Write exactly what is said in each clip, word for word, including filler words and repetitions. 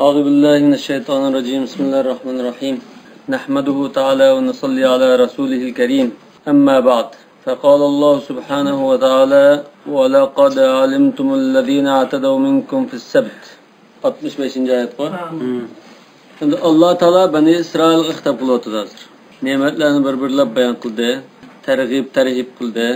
أعوذ بالله من الشيطان الرجيم. بسم الله الرحمن الرحيم. نحمده تعالى ونصلي على رسوله الكريم. أما بعد. فقال الله سبحانه وتعالى: ولقد علمتم الذين اعتدوا منكم في السبت. ئاتمىش بەشىنچى ئايەت قوي. ھە. ئەمدى ئاللا تائالا بەنى ئىسرائىلغا خىتاب قىلىۋاتىدۇ ھازىر. نېمەتلەرنى بىر-بىرلەپ بايان قىلدى. تەرغىب، تەرھىب قىلدى.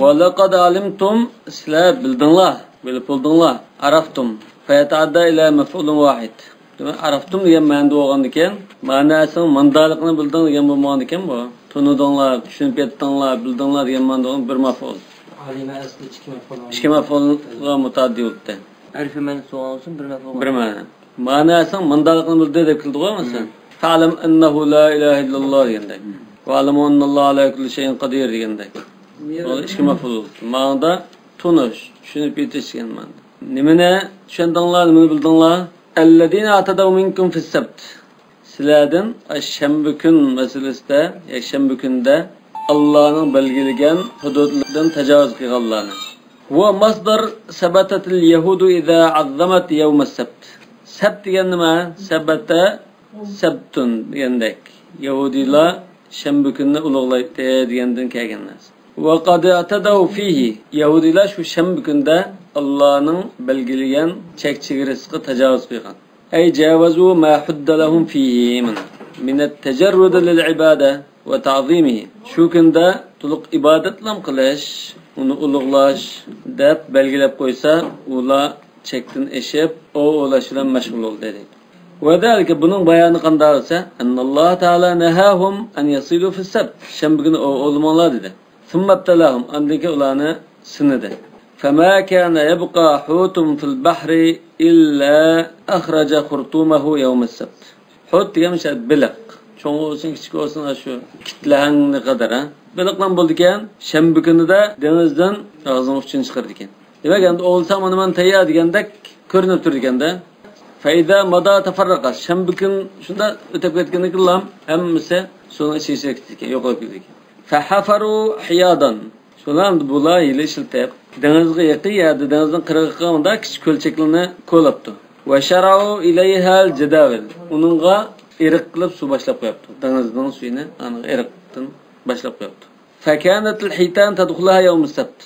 ولقد علمتم، سىلەر بىلدىڭلار، بىلىپ بولدۇڭلار. عرفتم. فيتعدى إلى مفعول واحد. دېمەك، عرفتم دېگەن مەنىدە بولغاندىكىن، مەنىسىنىڭ ماندالىقىنى بىلدىڭ دېگەن بولمىغاندىكىن بۇ. تونۇدۇڭلار، چۈشىنىپ يەتتىڭلار، بىلدىڭلار دېگەن مەنىدە بولغان بىر مەپئۇل. ئالىمە ئەسلى ئىككى مەپئۇل. ئىككى مەپئۇلغا مۇتەئەددى بولۇپتۇ. ئەرفى مەنسۇب بولسۇن، بىر مەپئۇل. بىر مەنە. مەنىسىنىڭ ماندالىقىنى بىلدى دەپ كېلىدىغۇ، مەسىلەن. مم. فاعلم أنه لا إله إلا الله دېگەندەك. مم. واعلموا أن الله على كل شيء قدير دېگەندەك. مم. ئۇ ئىككى مەپئۇل بولۇپتۇ. ماڭىدا تونۇش، چۈشىنىپ يېتىش دېگەن مەنىدە. نېمىنى چۈشەندىڭلار، نېمىنى بىلدىڭلار؟ الذين اعتدوا منكم في السبت. سىلەردىن شەنبە كۈن مەسىلىسىدە، يەكشەنبە كۈندە ئاللانىڭ بەلگىلىگەن ھۇدۇدلىرىدىن تاجاۋۇز قىلغانلارنى. هو مصدر سبتت اليهود إذا عظمت يوم السبت. سەبت دېگەن نېمە؟ سەبەتە سەبتۇن دېگەندەك. يەھۇدىيلار شەنبە كۈننى ئۇلۇغلايتتى دېگەندىن كەلگەن نەرسە. وقد اعتدوا فيه. يەھۇدىيلار شۇ شەنبە كۈندە ئاللانىڭ بەلگىلىگەن چەك چېگرىسىغا تاجاۋۇز قىلغان. أي جاوزوا ما حد لهم فيه من، من التجرد للعبادة وتعظيمه. شۇ كۈندە تولۇق ئىبادەتلەم قىلىش، ئۇنى ئۇلۇغلاش دەپ بەلگىلەپ قويسا، ئۇلار چەكتىن ئېشىپ، ئوۋ ئوۋلاش بىلەن مەشغۇل بولدى، دەيدۇ. وذلك، بۇنىڭ بايانى قانداق دېسە، أن الله تعالى نهاهم أن يصيدوا في السبت. شەنبە كۈنى ئوۋ ئوۋلىماڭلار، دېدى. ثم ابتلاهم، ئاندىن كېيىن ئۇلارنى سىنىدى. فما كان يبقى حوت في البحر إلا أخرج خرطومه يوم السبت. ھوت دېگەن مۇشۇ بېلىق. چوڭ بولسۇن، كىچىك بولسۇن، شۇ كىتلەڭنى قەدەر، ھە. بېلىقلار بولىدىكەن، شەنبە كۈنىدە دېڭىزدىن ئاغزىنىڭ ئۇچىنى چىقىرىدىكەن. دېمەك، ئەمدى ئوۋلىساڭ مانا مەن تەييار دېگەندەك كۆرۈنۈپ تۇرىدىكەندە. فإذا مضى تفرقت. شەنبە كۈن شۇنداق ئۆتۈپ كەتكەندىن كېيىنلا ھەممىسى سۇنىڭ ئىچىگە كېتىدىكەن، يوقىلىپ كېتىدىكەن. فحفروا حياضا. شۇلار ئەمدى بۇلار ھىيلە ئىشلىتىپ، دېڭىزغا يېقىن يەردە، دېڭىزنىڭ قىرغىقىغا مۇنداق كىچىك كۆلچەكلىرىنى كولاپتۇ. وشرعوا إليها الجداول. ئۇنىڭغا ئېرىق قىلىپ سۇ باشلاپ قويۇپتۇ. دېڭىزنىڭ سۈيىنى ئانىغا ئېرىقتىن باشلاپ قويۇپتۇ. فكانت الحيتان تدخلها يوم السبت.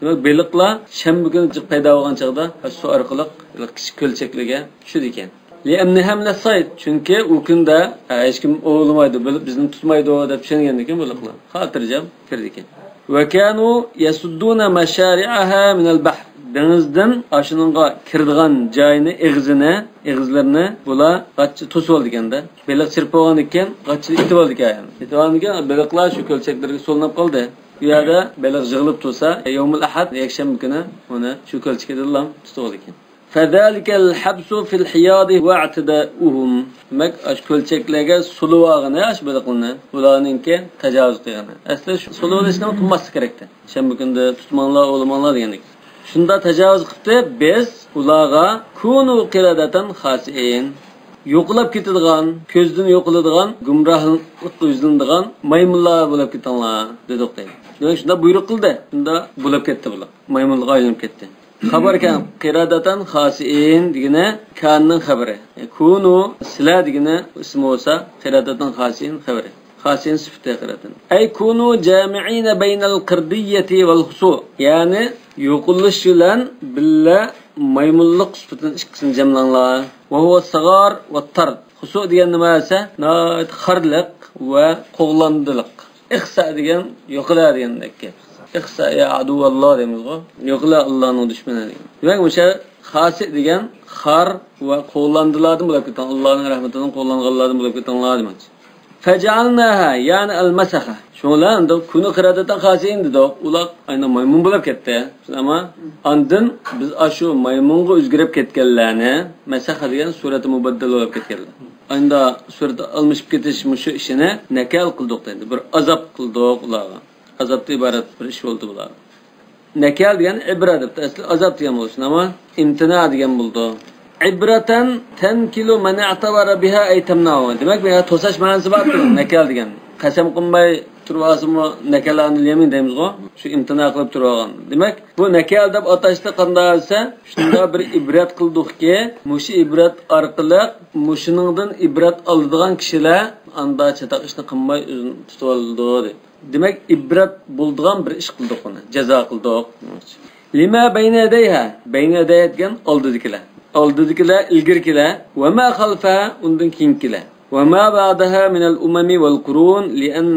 دېمەك، بېلىقلار شەنبە كۈنى جىق پەيدا بولغان چاغدا سۇ ئارقىلىق بېلىق كىچىك كۆلچەكلىرىگە چۈشىدىكەن. لأنها من الصيد. چۈنكى ئۇ كۈندە، ھە، ھېچكىم ئوۋلىمايدۇ، بېلىق بىزنى تۇتمايدۇ دەپ چۈشەنگەندىكىن بېلىقلار خاتىرجەم كىرىدىكەن. وكانوا يسدون مشارعها من البحر. دېڭىزدىن ئاشۇنىڭغا كىرىدىغان جايىنى، ئېغىزىنى، ئېغىزلىرىنى بۇلار غاچچا توسۇۋالىدىكەن-دە. بېلىق چىرىپ بولغاندىن كېيىن غاچچىنى ئېتىۋالىدىكەن. ئېتىۋالغاندىن كېيىن بېلىقلار شۇ كۆلچەكلەرگە سولىنىپ قالدى. ئۇ يەردە بېلىق يىغىلىپ تۇرسا، يومۇل ئەھەد، يەكشەنبە كۈنى ئۇنى شۇ كۆلچىكىدىنلا تۇتۇۋالىدىكەن. فذلك الحبس في الحياض هو اعتداؤهم. دېمەك، ئاشۇ كۆلچەكلەرگە سولىۋالغىنى ئاشۇ بېلىقلارنى ئۇلارنىڭكى تاجاۋۇز قىلغىنى. ئەسلى شۇ سولىۋېلىشنى قىلماسلىق كېرەكتى. شەنبە كۈندە تۇتماڭلار، ئوۋلىماڭلار دېگەندەك. شۇنداق تاجاۋۇز قىپتۇ، بىز ئۇلارغا كونوا قىرادەتەن خاسىئىن. يوقىلاپ كېتىدىغان، كۆزدىن يوقىلىدىغان، گۇمراھلىققا يۈزلىنىدىغان مايمۇنلار بولۇپ كېتىڭلار، دېدۇق دەيدۇ. دېمەك، شۇنداق بۇيرۇق قىلدى. شۇنداق بولۇپ كەتتى بۇلار. مايمۇنلىققا ئايلىنىپ كەتتى. خەۋەر كان قىرادەتەن خاسىئىن دېگىنى كاننىڭ خەۋىرى. كونوا سىلەر دېگىنى ئىسمى بولسا قىرادەتەن خاسىئىن خەۋىرى. خاسىئىن سۈپىتى قىرادەتەن. أي كونوا جامعين بين القردية والخسوء. يەنى يوقىلىش بىلەن بىللە مايمۇنلۇق سۈپىتىنى ئىككىسىنى جەملەڭلار. وهو الصغار والطرد. خۇسۇ دېگەن نېمە دېسە، ناھايىتى خارلىق ۋە قوغلاندىلىق. ئىخسا دېگەن يوقىلە دېگەندەك گەپ. ئىخسا يا ئادۇۋاللا دەيمىزغۇ. يوقىلە ئاللانىڭ دۈشمىنى دېگەن. دېمەك، مۇشۇ خاسىئ دېگەن خار ۋە قوغلاندىلاردىن بولۇپ كېتىڭ. ئاللانىڭ رەھمىتىدىن قوغلانغانلاردىن بولۇپ كېتىڭلار دېمەكچى. فجعلناها، يەنى المسخة. شۇڭا ئەمدى كونوا قىرادەتەن خاسىئىن دېدۇق. ئۇلار ئاينا مايمۇن بولۇپ كەتتى. ئەمما ئاندىن بىز ئاشۇ مايمۇنغا ئۆزگىرىپ كەتكەنلەرنى، مەسەخە دېگەن سۈرەتى مۇبەددەل بولۇپ كەتكەنلەر. ئاينىدا سۈرەت ئالمىشىپ كېتىش مۇشۇ ئىشىنى نەكال قىلدۇق دەيدۇ. بىر ئازاب قىلدۇق ئۇلارغا. ئازابتىن ئىبارەت بىر ئىش بولدى بۇلار. نەكال دېگەن ئىبرە دەپتۇ. ئەسلى ئازاب دېگەن بولسۇن، ئەمما ئىمتىنا دېگەن بولىدۇ. ئىبرەتەن تەنكىلۇ مەن ئەتەبەرە بىھا ئەي تەمنەئۇ. دېمەك، بۇ يەردە توساش مەنىسى بار، نەكال دېگەن. قەسەم قىلماي تۇرۇۋالسىمۇ نەكەلانىل يەمىن دەيمىزغۇ، شۇ ئىمتىنا قىلىپ تۇرۇۋالغان. دېمەك، بۇ نەكەل دەپ ئاتاشلىق قانداق دېسە، شۇنداق بىر ئىبرەت قىلدۇقكى، مۇشۇ ئىبرەت ئارقىلىق مۇشۇنىڭدىن ئىبرەت ئالىدىغان كىشىلەر ئاندا چاتاق ئىشنى قىلماي ئۆزىنى تۇتۇۋالىدۇ، دېدى. دېمەك، ئىبرەت بولىدىغان بىر ئىش قىلدۇق بۇنى، جازا قىلدۇق. لما بين يديها، بين يديها دېگەن ئالدىدىكىلەر. ئالدىدىكىلەر، ئىلگىرىكىلەر. وما خلفها، ئۇندىن كېيىنكىلەر. وما بعدها من الأمم والقرون، لأن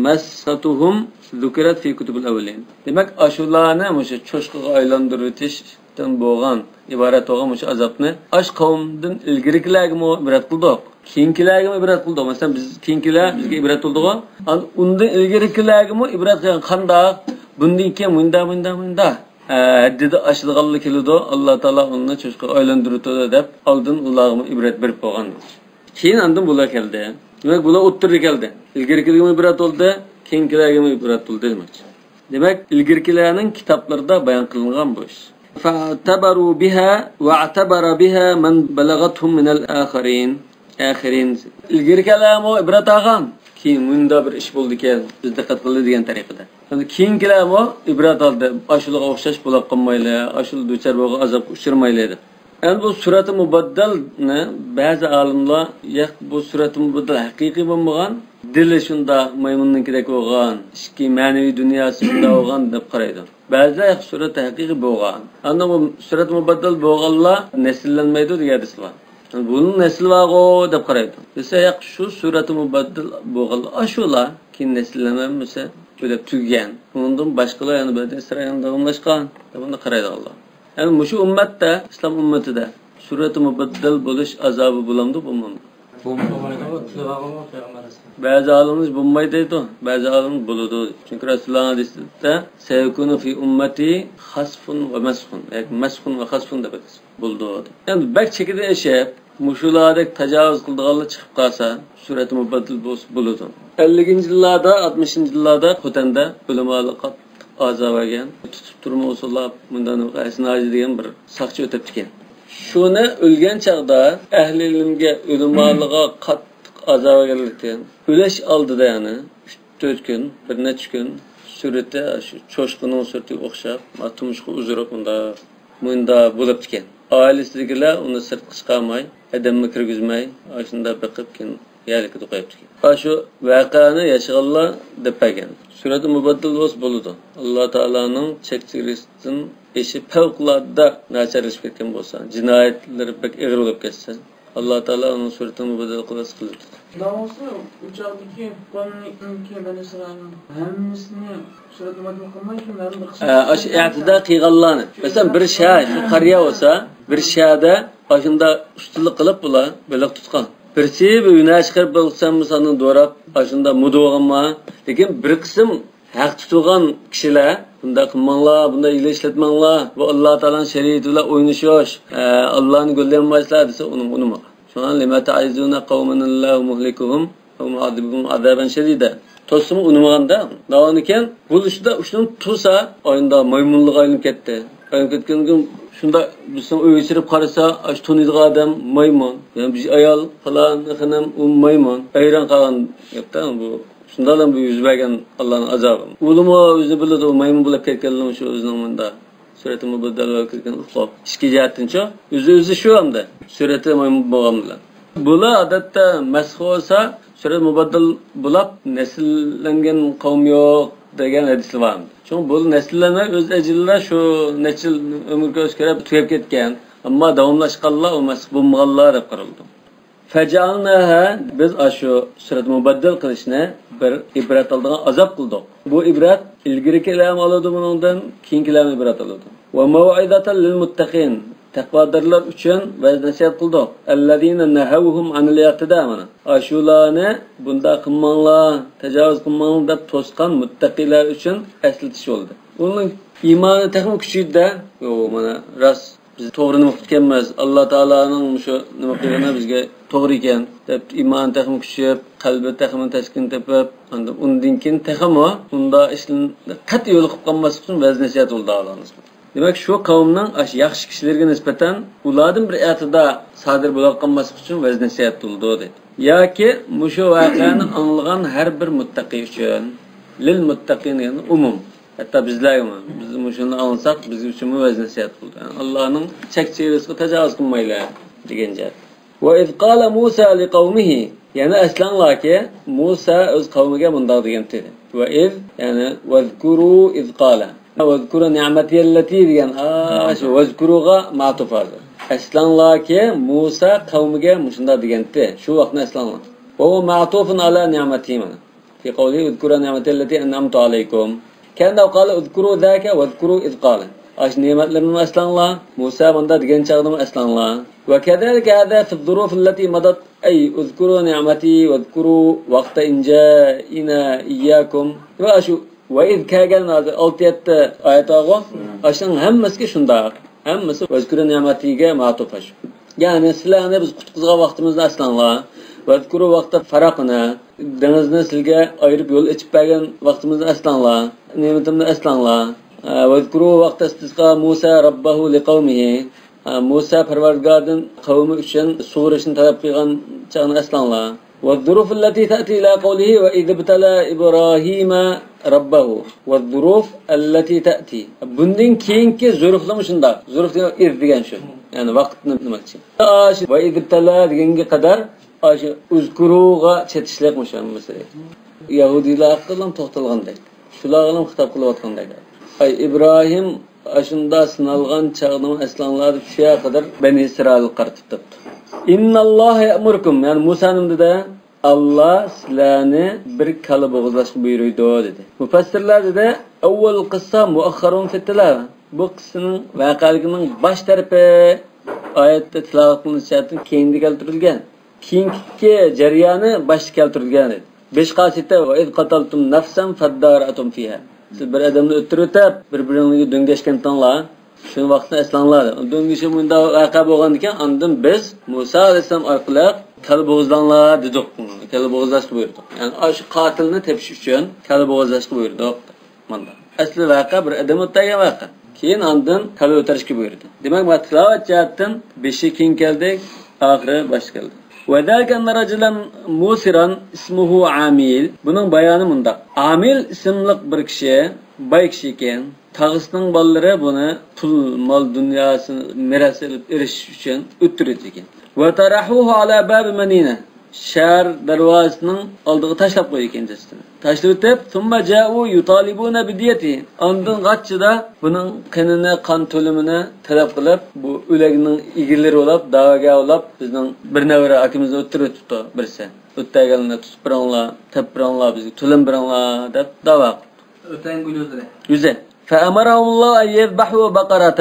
مستهم ذكرت في كتب الأولين. دېمەك، ئاشۇلارنى مۇشۇ چوشقىغا ئايلاندۇرۇۋېتىشتىن بولغان، ئىبارەت بولغان مۇشۇ ئازابنى ئاش قەۋمدىن ئىلگىرىكىلەرگىمۇ ئىبرەت قىلدۇق. كېيىنكىلەرگىمۇ ئىبرەت قىلدۇق. مەسىلەن، بىز كېيىنكىلەر بىزگە ئىبرەت بولدىغۇ. ئان-، ئۇندىن ئىلگىرىكىلەرگىمۇ ئىبرەت قىلغان. قانداق؟ بۇندىن كېيىن مۇنداق، مۇنداق، مۇنداق. ئە، ھەددىدە ئاشىدىغانلا كېلىدۇ. ئاللا تائالا ئۇنى چوشقىغا ئايلاندۇرۇۋېتىدۇ دەپ، ئالدىن ئۇلارغىمۇ ئىبرەت بېرىپ بولغان. كېيىن ئاندىن بۇلار كەلدى. دېمەك، بۇلار ئوتتۇرىدا كەلدى. ئىلگىرىكىلىگىمۇ ئىبرەت بولدى، كېيىنكىلەرگىمۇ ئىبرەت بولدى دېمەكچى. دېمەك، ئىلگىرىكىلەرنىڭ كىتابلىرىدا بايان قىلىنغان بۇ ئىش. فاعتبروا بها واعتبر بها من بلغتهم من الآخرين. ئاخرين. ئىلگىرىكىلەرمۇ ئىبرەت ئالغان. كېيىن مۇنداق بىر ئىش بولدىكەن، بىز دىققەت قىلدى دېگەن تەرىقىدە. يەنى كېيىنكىلەرمۇ ئىبرەت ئالدى. ئاشۇلارغا ئوخشاش بولاپ قالمايلى، ئاشۇ دۇچار بولغان ئازابقا ئۇچرىمايلى دەپ. ئەمدى بۇ سۈرەتى مۇبەددەلنى بەزى ئالىملار، ياق، بۇ سۈرەتى مۇبەددەل ھەقىقىي بولمىغان، دىلى شۇنداق مايمۇننىڭكىدەك بولغان، ئىچكى مەنىۋى دۇنياسى شۇنداق بولغان دەپ قارايدۇ. بەزىلەر، ياق، سۈرەتى ھەقىقىي بولغان. ئاندىن بۇ سۈرەتى مۇبەددەل بولغانلار نەسىللەنمەيدۇ دېگەن ھەدىس بار. بۇنىڭ نەسلى بارغۇ دەپ قارايدۇ. دېسە، ياق، شۇ سۈرەتى مۇبەددەل بولغانلار ئاشۇلار كېيىن نەسىللەنمىسە ئۆلۈپ تۈگىگەن. ئۇنىڭدىن باشقىلار يەنە بەدەن ئىسرائىلنى داۋاملاشقان دەپ ئۇنداق قارايدىغانلار. يەنى مۇشۇ ئۈممەتتە، ئىسلام ئۈممىتىدە سۈرەتى مۇبەددەل بولۇش ئازابى بولامدۇ، بولمامدۇ؟ بولمايدۇ. بەزى ئالىملار بولمايدۇ دەيدۇ، بەزى ئالىملار بولىدۇ. چۈنكى رەسۇلۇللاھنىڭ ھەدىسىدە سەيەكۇنۇ فى ئۈممەتى خەسفۇن ۋە مەسخۇن، ياكى مەسخۇن ۋە خەسفۇن دەپ ھەدىس بولىدۇ. ئەمدى بەك چېكىدىن ئېشىپ، مۇشۇلاردەك تاجاۋۇز قىلىدىغانلار چىقىپ قالسا، سۈرەتى مۇبەددەل بولسا بولىدۇ. ئەللىكىنچى يىللاردا، ئاتمىشىنچى يىللاردا خوتەندە ئۆلىمالار قاتتىق ئازار بەرگەن، تۇتۇپ تۇرما ئۇسۇللاپ، مۇنداق نېمە قىلسىن ھاجى دېگەن بىر ساقچى ئۆتۈپتىكەن. شۇنى ئۆلگەن چاغدا ئەھلى ئىلىمگە، ئۆلىمالىغا قاتتىق ئازار بەرگەنلىكتىن، ئۆلۈش ئالدىدا، يەنى ئۈچ تۆت كۈن، بىر نەچچە كۈن سۈرىتى شۇ چوشقىنىڭ سۈرىتىگە ئوخشاپ، تۇمشۇقى ئۇزىرىپ، مۇنداق، مۇنداق بولۇپتىكەن. ئائىلىسىدىكىلەر ئۇنى سىرتقا چىقارماي، ئادەممۇ كىرگۈزمەي، ئاشۇنداق بېقىپ، كېيىن يەرلىكىدە قويۇپتىكەن. ئاشۇ ۋەقەنى ياشىغانلار دەپ بەرگەن. سۈرەتى مۇبەددەل بولسا بولىدۇ. ئاللا تائالانىڭ چەك چېگرىسىدىن ئېشىپ، پەۋقۇلئاددە ناچارلىشىپ كەتكەن بولسا، جىنايەتلىرى بەك ئېغىر بولۇپ كەتسە، ئاللا تائالا ئۇنىڭ سۈرىتىنى مۇبەددەل قىلىۋەتسە قىلىۋېتىدۇ. داۋاسى ئۇ چاغدىكى قومنىڭكى بەنى ئىسرائىلنىڭ ھەممىسىنى سۈرەتنى مۇبەددەل قىلماي، شۇ مەلۇم بىر قىسىم ئە، ئاشۇ ئەتىدە قىلغانلارنى. مەسىلەن، بىر شەھەر، شۇ قەريە بولسا، بىر شەھەردە ئاشۇنداق ئۇستىلىق قىلىپ بۇلار بېلىق تۇتقان. بىرسى بىر ھۈنەر چىقىرىپ، بېلىق تۇتسام، ساندىن دوراپ، ئاشۇنداق مۇدۇ بولغانما؟ لېكىن بىر قىسىم ھەق تۇتۇلغان كىشىلەر، بۇنداق قىلماڭلار، بۇنداق ھىيلە ئىشلەتمەڭلار، بۇ ئاللا تائالانىڭ شەرىئىتى بىلەن ئوينىشىش، ئە، ئاللانى گۆللىيەلمەيسىلەر دېسە، ئۇنىڭغا ئۇنىمىغان. شۇڭا، لىمە تەئىزۇنە قەۋمەن ئەللاھۇ مۇھلىكۇھۇم ئەۋ مۇئەززىبۇھۇم ئەزابەن شەدىدە. توسسىمۇ ئۇنىمىغاندا، داۋامىكەن، بۇ ئىشتا ئۇشۇنى تۇرسا، ئاينىدا مايمۇنلىققا ئايلىنىپ كەتتى. ئايلىنىپ كەتكەندىن كېيىن، شۇنداق بىزنىڭ ئۆيگە چىرىپ قارىسا، ئاشۇ تونۇيدىغان ئادەم مايمۇن. يەنە بىز ئايال، پالان، خېنىم، ئۇ مايمۇن. ھەيران قالغان گەپتە بۇ. شۇنداقلا بۇ يۈز بەرگەن ئاللانىڭ ئازابى. ئۇلىمۇ ئۆزى بىلىدۇ، ئۇ مايمۇن بولۇپ كەتكەنلىكىنى شۇ ئۆزىنىڭ مۇنداق سۈرەتى مۇبەددەل بولۇپ كەتكەن ئۇقۇپ. ئىچكى جەھەتتىنچۇ؟ ئۆزى، ئۆزى شۇ ئەمدى. سۈرەتى مايمۇن بولغان بىلەن. بۇلار ئادەتتە مەسخ بولسا، سۈرەت مۇبەددەل بولاپ، نەسىللەنگەن قەۋم يوق دېگەن ھەدىسلەر بار. شۇڭا بۇ نەسىللەنمەي ئۆز ئەجىلىدە شۇ نەچچە يىل ئۆمۈر كۆرسە كۆرۈپ تۈگەپ كەتكەن. ئەمما داۋاملاشقانلار ئۇ مەسخ بولمىغانلار دەپ قارىلىدۇ. فەجەئەلناھا، بىز ئاشۇ سۈرەت مۇبەددەل قىلىشنى بىر ئىبرەت ئالىدىغان ئازاب قىلدۇق. بۇ ئىبرەت ئىلگىرىكىلەرمۇ ئالىدۇ بۇنىڭدىن، كېيىنكىلەرمۇ ئىبرەت ئالىدۇ. ۋە مەۋئىزەتەن لىل مۇتتەقىن، تەقۋادارلار ئۈچۈن ۋەز نەسىھەت قىلدۇق. ئەللەزىنە نەھەۋھۇم ئەنىل ئىئتىدا، مانا. ئاشۇلارنى بۇنداق قىلماڭلار، تاجاۋۇز قىلماڭلار دەپ توسقان مۇتتەقىلەر ئۈچۈن ئەسلىتىش بولدى. ئۇنىڭ ئىمانى تېخىمۇ كۈچىيدى-دە، يو، مانا، راست. بىز توغرا نېمە قىپتىكەنمىز، ئاللا تائالانىڭ مۇشۇ نېمە قىلغىنى بىزگە توغرا ئىكەن، دەپ ئىمانى تېخىمۇ كۈچىيىپ، قەلبى تېخىمۇ تەسكىن تېپىپ، ئاندىن ئۇندىن كېيىن تېخىمۇ ئۇنداق ئىشنى قەتئىي يولغا قىلىپ قالماسلىق ئۈچۈن ۋەز نەسىھەت بولدى ئاللانىڭ. دېمەك، شۇ قەۋمنىڭ ئاشۇ ياخشى كىشىلىرىگە نىسبەتەن ئۇلاردىن بىر ئەتىدا سادىر بولۇپ قالماسلىق ئۈچۈن ۋەز نەسىھەت بولىدۇ، دەيدۇ. ياكى مۇشۇ ۋەقەنى ئاڭلىغان ھەر بىر مۇتتەقى ئۈچۈن للمتقين دېگەن ئومۇم. ھەتتا بىزلەرگىمۇ، بىز مۇشۇنى ئاڭلىساق، بىز ئۈچۈنمۇ ۋەز نەسىھەت بولىدۇ. يەنى ئاللانىڭ چەك چېگرىسىغا تاجاۋۇز قىلمايلى دېگەن جەھەت. وإذ قال موسى لقومه، يەنە ئەسلەڭلاركى، مۇسا ئۆز قەۋمىگە مۇنداق دېگەنتى. وإذ، يەنى، واذكروا إذ قال. واذكروا نعمتي التي دېگەن، ئا، شۇ ۋەزكۇرۇغا مەتۇپ ھازىر. ئەسلەڭلاركى، مۇسا قەۋمىگە مۇشۇنداق دېگەنتى. شۇ ۋاقىتنى ئەسلەڭلار. وهو معطوف على نعمتي مانا. في قوله: اذكروا نعمتي التي أنعمت عليكم. كأنه قال: اذكروا ذاك واذكروا إذ قال. ئاشۇ نېمەتلىرىمنى ئەسلەڭلار، مۇسا مۇنداق دېگەن چاغدىمۇ ئەسلەڭلار. وكذلك هذا في الظروف التي مضت، أي اذكروا نعمتي واذكروا وقت إنجائنا إياكم. ۋە ئاشۇ ۋەئىد كەلگەن ھازىر ئالتە يەتتە ئايەت بارغۇ، ئاشۇنىڭ ھەممىسىگە شۇنداق. ھەممىسى ۋەزكۇرۇ نىئمەتىگە مەتۇپ ئاشۇ. يەنى سىلەرنى بىز قۇتقۇزغان ۋاقتىمىزنى ئەسلەڭلار. ۋەزكۇرۇ ۋەقتە فەرەقنە، دېڭىزنى سىلگە ئايرىپ يول ئېچىپ بەرگەن ۋاقتىمىزنى ئەسلەڭلار. نېمىتىمنى ئەسلەڭلار. ۋەزكۇرۇ ۋەقتە ئىستىسقا مۇسا رەببەھۇ لىقەۋمىھى. مۇسا پەرۋەردىگاردىن قەۋمى ئۈچۈن سۇغىرىشنى تەلەپ قىلغان چاغنى ئەسلەڭلار. والظروف التي تأتي إلى قوله وإذ ابتلى إبراهيم ربه. والظروف التي تأتي. بۇندىن كېيىنكى زۇرۇفلىرىمۇ شۇنداق. زۇرۇف دېگەن ئىز دېگەن شۇ. يەنى ۋاقىتنى دېمەكچى. ئاشۇ ۋە ئىز ئىبتەلە دېگەنگە قەدەر ئاشۇ ئۇزكۇرۇغا چېتىشلىق مۇشۇ مەسىلە. يەھۇدىيلار ھەققىدىن توختالغاندەك. شۇلارغىلا خىتاب قىلىۋاتقاندەك. ئاي ئىبراھىم ئاشۇنداق سىنالغان چاغنىمۇ ئەسلەڭلار دەپ شۇ قەدەر بەنى ئىسرائىل قارىتىپ تۇرۇپتۇ. إن الله يأمركم، يەنى مۇسا نېمە دېدى؟ ئاللا سىلەرنى بىر كالا بوغۇزلاشقا بۇيرۇيدۇ دېدى. مۇپەسسىرلەر دېدى، أول قصة مؤخر في التلاوة. بۇ قىسسىنىڭ ۋەقەلىكىنىڭ باش تەرىپى ئايەتتە تىلاۋەت قىلىنىش جەھەتتىن كەينىدە كەلتۈرۈلگەن. كېيىنكى جەريانى باشتا كەلتۈرۈلگەن ئىدى. بەش قاسىتە، وإذ قتلتم نفسا فادارأتم فيها. سىز بىر ئادەمنى ئۆلتۈرۈۋېتىپ، بىر-بىرىڭلارگە دۆڭگەشكەنتىڭلار. شۇ ۋاقىتنى ئەسلەڭلار. دۆڭگىشىپ مۇنداق ۋەقە بولغاندىكىن، ئاندىن بىز مۇسا ئەلەيھىسسالام ئارقىلىق كالا بوغۇزلاڭلار دېدۇق. كالا بوغۇزلاشقا بۇيرۇدۇق. يەنى ئاشۇ قاتىلنى تېپىش ئۈچۈن كالا بوغۇزلاشقا بۇيرۇدۇق. مانا. ئەسلى ۋەقە بىر ئادەم ئۆلتۈرگەن ۋەقە. كېيىن ئاندىن كالا ئۆلتۈرۈشكە بۇيرۇدى. دېمەك، مانا تىلاۋەت جەھەتتىن بېشى كېيىن كەلدى، ئاخىرى باشتا كەلدى. وذاك أن رجلا موسرا اسمه عامل. بۇنىڭ بايانى مۇنداق. ئامىل ئىسىملىق بىر كىشى، باي كىشى ئىكەن. تاغىسىنىڭ بالىلىرى بۇنى پۇل، مال، دۇنياسى، مىراس ئېلىپ ئېرىشىش ئۈچۈن ئۆلتۈرۈۋېتىدىكەن. وطرحوه على باب المدينة. شەھەر دەرۋازىسىنىڭ ئالدىغا تاشلاپ قويىدىكەن جەسىتىنى. تاشلىۋېتىپ، ثم جاءوا يطالبون بديته. ئاندىن غاچچىدا بۇنىڭ قېنىنى، قان تۆلىمىنى تەلەپ قىلىپ، بۇ ئۆلەكنىڭ ئىگىلىرى بولاپ، دەۋاگەر بولاپ، بىزنىڭ بىر نەۋرە ئاكىمىزنى ئۆلتۈرۈۋېتىپتۇ بىرسى. ئۆلتۈرگەنلىرىنى تۇتۇپ بېرىڭلار، تېپىپ بېرىڭلار، بىزگە تۆلەم بېرىڭلار دەپ دەۋا قىلىپتۇ. ئۆتەڭگۈل ئۆزلىرى. ئۆزى. فأمرهم الله أن يذبحوا بقرة.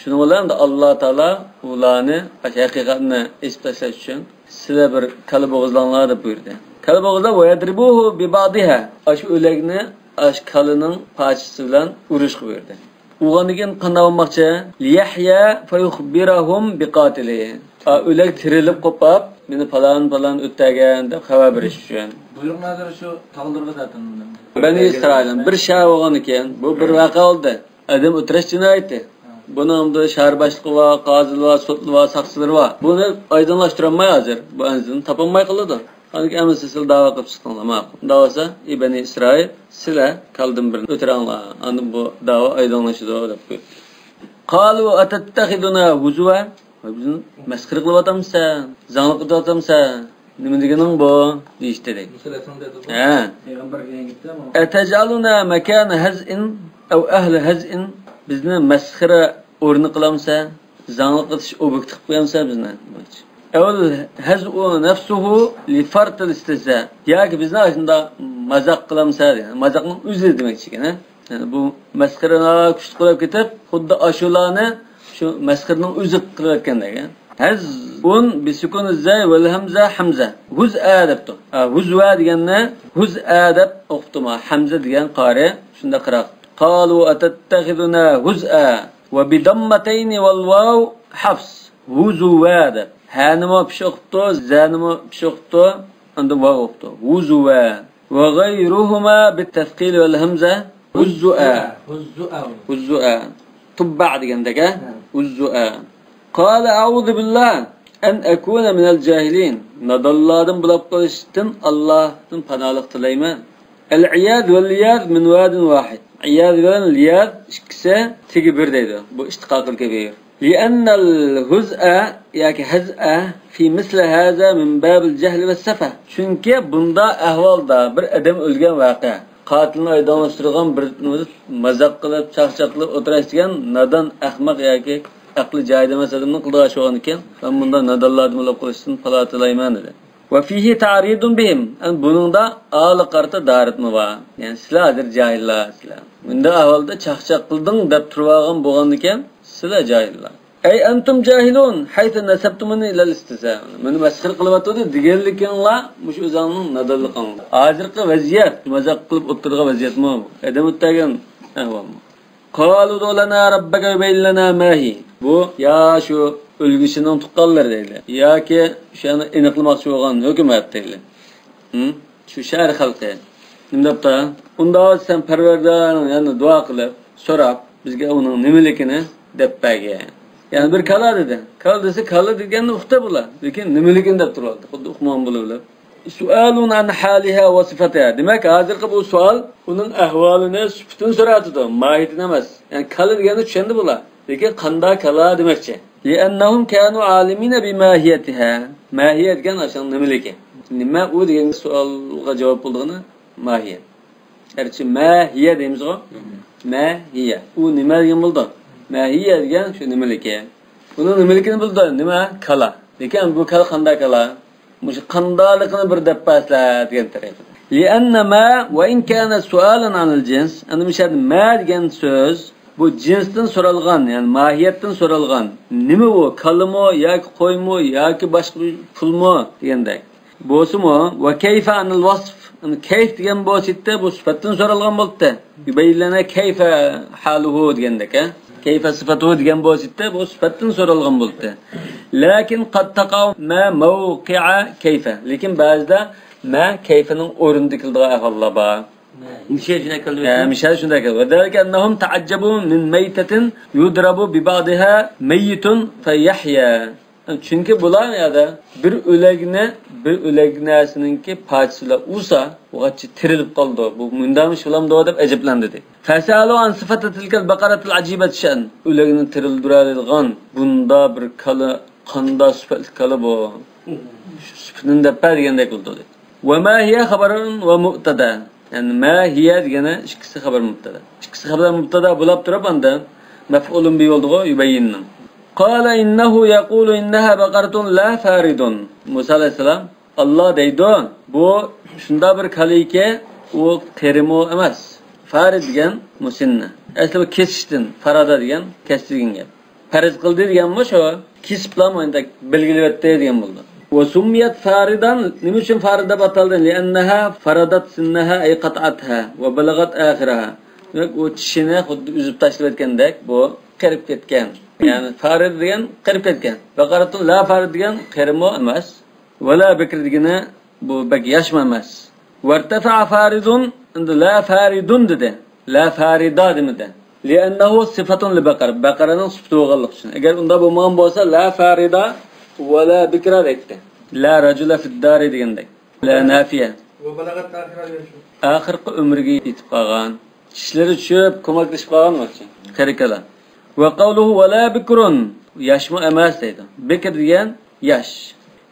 شۇنىڭ بىلەن ئەمدى ئاللا تائالا ئۇلارنى ھەقىقەتنى ئېچىپ تاشلاش ئۈچۈن سىلەر بىر كالا بوغۇزلاڭلار دەپ بۇيرۇدى. كالا بوغۇزلاپ، ويضربوه ببعضها. ئاشۇ ئۆلەكنى ئاشۇ كالىنىڭ پارچىسى بىلەن ئۇرۇشقا بۇيرۇدى. ئۇرغاندىن كېيىن قانداق بولماقچى؟ ليحيى فيخبرهم بقاتله. ئا، ئۆلەك تىرىلىپ قوپاپ، مېنى پالان پالان ئۆلتۈرگەن دەپ خەۋەر بېرىش ئۈچۈن. بۇيرۇقنى ھازىر شۇ تاغلىرىغا تارتىمەن. بەنى ئىسرائىل بىر شەھەر بولغان ئىكەن، بۇ بىر ۋەقە بولدى. ئادەم ئۆلتۈرۈش جىنايىتى. بۇنىڭ ئەمدى شەھەر باشلىقى بار، قازىلىرى بار، سوتلىرى بار، ساقچىلىرى بار. بۇنى ئايدىڭلاشتۇرالماي ھازىر. بۇ ئەنزىنى تاپالماي قالىدۇ. ئاندىن كېيىن ئەمىسە سىلەر داۋا قىلىپ چىقىڭلار، ماقۇل. داۋا قىلسا، ئى بەنى ئىسرائىل، سىلەر كالىدىن بىرنى ئۆلتۈرۈڭلار. ئاندىن بۇ داۋا ئايدىڭلىشىدۇ دەپ قويۇپتۇ. قالوا أتتخذنا هزوا. ۋاي، بىزنى مەسخىرە قىلىۋاتامسەن؟ زاڭلىق ئېتىۋاتامسەن؟ نېمە دېگىنىڭ بۇ؟ دېيىشتى دەيدۇ. ھە. پەيغەمبەرگە يەنگىپتۇ. أتجعلنا مكان هزء أو أهل هزء. بىزنى مەسخىرە ئورنى قىلامسەن؟ زاڭلىق ئېتىش ئوبيېكتى قىلىپ قويامسەن بىزنى؟ دېمەكچى. أو الهزء نفسه لفرط الاستهزاء. ياكى بىزنى ئاشۇنداق مازاق قىلامسەن دېگەن. مازاقنىڭ ئۆزى دېمەكچى ئىكەن، ھە؟ يەنى بۇ مەسخىرە كۈچلۈك قىلىپ كېتىپ، خۇددى ئاشۇلارنى شۇ مەسخىرىنىڭ ئۆزى قىلىۋەتكەن دېگەن. هزء بسكون الزاي والهمزة همزة. هزءا دەپتۇ. ھە، هزوا دېگەننى هزءا دەپ ئوقۇپتۇ ما. ھەمزە دېگەن قارى شۇنداق قىراق. قالوا أتتخذنا هزءا. وبضمتين والواو حفص. هزوا دەپ. ھەنىمۇ پىش ئوقۇپتۇ، زەنىمۇ پىش ئوقۇپتۇ، ئاندىن ۋاۋ ئوقۇپتۇ. هزوا. وغيرهما بالتثقيل والهمزة. هزؤا. هزؤا. هزؤا. تۇببا دېگەندەك، ھە؟ ھە. هزؤا. قال أعوذ بالله أن أكون من الجاهلين. نادانلاردىن بولاپ قېلىشتىن ئاللاھتىن پاناھلىق تىلەيمەن. ئەل-ئىياز ۋەل-لىياز مىن ۋادىن ۋاھىد. ئىياز بىلەن لىياز ئىككىسى تېگى بىر دەيدۇ. بۇ ئىشتىقاقىل كەبىر. لىئەننەل ھۇزئە ياكى ھەزئە فى مىسلى ھازا مىن بابىل جەھلى ۋەسسەفە. چۈنكى بۇنداق ئەھۋالدا بىر ئادەم ئۆلگەن ۋەقە، قاتىلنى ئايدىڭلاشتۇرغان بىر مازاق قىلىپ، چاقچاق قىلىپ ئولتۇراش دېگەن نادان، ئەخمەق ياكى ئەقلى جايىدا ئەمەس ئادەمنىڭ قىلىدىغان ئىشى بولغاندىكىن، مەن بۇنداق نادانلاردىن بولۇپ قېلىشتىن پالاھ تىلەيمەن دېدى. ۋە فىھى تەئرىدۇن بىھىم. يەنى بۇنىڭدا ئالىغا قارىتا دارىتما بار. يەنى سىلەر ھازىر جاھىللار سىلەر. بۇنداق ئەھۋالدا چاقچاق قىلدىڭ دەپ تۇرۇۋالغان بولغاندىكىن، سىلەر جاھىللار. ئەي ئەنتۇم جاھىلۇن ھەيسۇ نەسەبتۇمۇنى ئىلەل ئىستىزا. مېنى مەسخىرە قىلىۋاتىدۇ دېگەنلىكىڭلار مۇشۇ ئۆزۈڭنىڭ نادانلىقىڭلار. ھازىرقى ۋەزىيەت، مازاق قىلىپ ئولتۇرىدىغان ۋەزىيەتمۇ بۇ؟ ئادەم ئۆتەگەن ئەھۋالمۇ؟ قالوا ادع لنا ربك يبين لنا ما هي. بۇ يا شۇ ئۆلگۈچىنىڭ تۇغقانلىرى دەيلى، ياكى شۇ يەنى ئېنىقلىماقچى بولغان ھۆكۈمەت دەيلى. ھىم؟ شۇ شەھەر خەلقى. نېمە دەپتۇ؟ ئۇنداق سەن پەرۋەردىگارىڭ يەنى دۇئا قىلىپ، سوراپ، بىزگە ئۇنىڭ نېمىلىكىنى دەپ بەرگىن. يەنى بىر كالا دېدى. كالا دېسە، كالا دېگەننى ئۇقتى بۇلار. لېكىن نېمىلىكىنى دەپ تۇرۇۋالدى. خۇددى ئۇقمىغان بولۇۋېلىپ. سؤال عن حالها وصفتها. دېمەك، ھازىرقى بۇ سوئال ئۇنىڭ ئەھۋالىنى، سۈپىتىنى سوراۋاتىدۇ، ماھىيىتىنى ئەمەس. يەنى كالا دېگەننى چۈشەندى بۇلار. لېكىن قانداق كالا دېمەكچى. لأنهم كانوا عالمين بماهيتها. ماھىيە دېگەن ئاشۇنىڭ نېمىلىكى. نېمە ئۇ دېگەن سوئالغا جاۋاب بولىدىغىنى ماھىيە. گەرچە ماھىيە دەيمىزغۇ؟ ماھىيە. ئۇ نېمە دېگەن بولىدۇ؟ ماھىيە دېگەن شۇ نېمىلىكى. ئۇنىڭ نېمىلىكىنى بىلىدۇ. نېمە؟ كالا. لېكىن بۇ كالا قانداق كالا؟ مۇشۇ قانداقلىقىنى بىر دەپ بەرسىلە دېگەن تەرىپىدە. لأن ما وإن كان سؤالا عن الجنس. ئەنە مۇشۇ يەردە ما دېگەن سۆز بۇ جىنستىن سورالغان، يەنى ماھىيەتتىن سورالغان. نېمە ئۇ؟ كالىمۇ ياكى قويمۇ ياكى باشقا بىر پۇلمۇ دېگەندەك. بولسىمۇ، وكيف عن الوصف. يەنى كيف دېگەن بولسا يەتتى، بۇ سۈپەتتىن سورالغان بولاتتى. يبين لنا كيف حاله دېگەندەك، ھە؟ كيف صفته دېگەن بولسا يەتتى، بۇ سۈپەتتىن سورالغان بولاتتى. لكن قد تقع ما موقع كيف. لېكىن بەزىدە ما كيفنىڭ ئورنىدا كېلىدىغان ئەھۋاللار بار. مىشەل شۇنداق كەلدى. ھە، مىشەل شۇنداق كەلدى. وذلك أنهم تعجبوا من ميتة يضرب ببعضها ميت فيحيا. چۈنكى بۇلار يەردە بىر ئۆلەكنى، بىر ئۆلەك نەرسىنىڭكى پارچىسى بىلەن ئۇرسا، ئۇغاچ تىرىلىپ قالىدۇ. بۇ مۇنداقمۇ ئىش بولامدۇ دەپ ئەجەبلەندى. فسألوا عن صفة تلك البقرة العجيبة الشأن. ئۆلەكنى تىرىلدۈرەلەيدىغان بۇنداق بىر كالا، قانداق سۈپەتلىك كالا بۇ؟ شۇ سۈپىتىنى دەپ بەر دېگەندەك بولدى. وما هي خبر ومبتدا. يەنى ما هي دېگەننىڭ ئىككىسى خەبەر مۇبتادا. ئىككىسى خەبەر مۇبتادا بولاپ تۇرۇپ، ئاندىن مەفئۇلۇن بى بولدىغۇ، يۇبەييىننىڭ. قال إنه يقول إنها بقرة لا فارض. مۇسا ئەلەيھىسسالام، ئاللا دەيدۇ، بۇ شۇنداق بىر كالىكى، ئۇ قېرىمۇ ئەمەس. فارىد دېگەن مۇسىننا. ئەسلى بۇ كېسىشتىن، فارادا دېگەن كەستى دېگەن گەپ. پەرز قىلدى دېگەنمۇ شۇ، كېسىپلا مۇنداق بەلگىلىۋەتتى دېگەن بولىدۇ. وسميت فارضا، نېمە ئۈچۈن فارىد دەپ ئاتالدى؟ لأنها فرضت سنها أي قطعتها وبلغت آخرها. دېمەك، ئۇ چىشىنى خۇددى ئۈزۈپ تاشلىۋەتكەندەك، بۇ قېرىپ كەتكەن. يەنى فارىد دېگەن قېرىپ كەتكەن. بقرة لا فارض دېگەن قېرىمۇ ئەمەس. ولا بكر دېگىنى بۇ بەك ياشمۇ ئەمەس. وارتفع فارض، ئەمدى لا فارض دېدى. لا فارض دېمىدى. لأنه صفة لبقرة. بەقەرەنىڭ سۈپىتى بولغانلىقى ئۈچۈن. ئەگەر ئۇنداق بولمىغان بولسا، لا فارض ولا بكر دەيتتى. لا رجل في الدار دېگەندەك. لا نافية. وبلغت آخرها دېگەن شۇ. ئاخىرقى ئۆمرىگە يېتىپ قالغان. چىشلىرى چۈشۈپ، كۆمەكلىشىپ قالغان بولسا. قېرى كالا. وقوله ولا بكر. ياشمۇ ئەمەس دەيدۇ. بكر دېگەن ياش.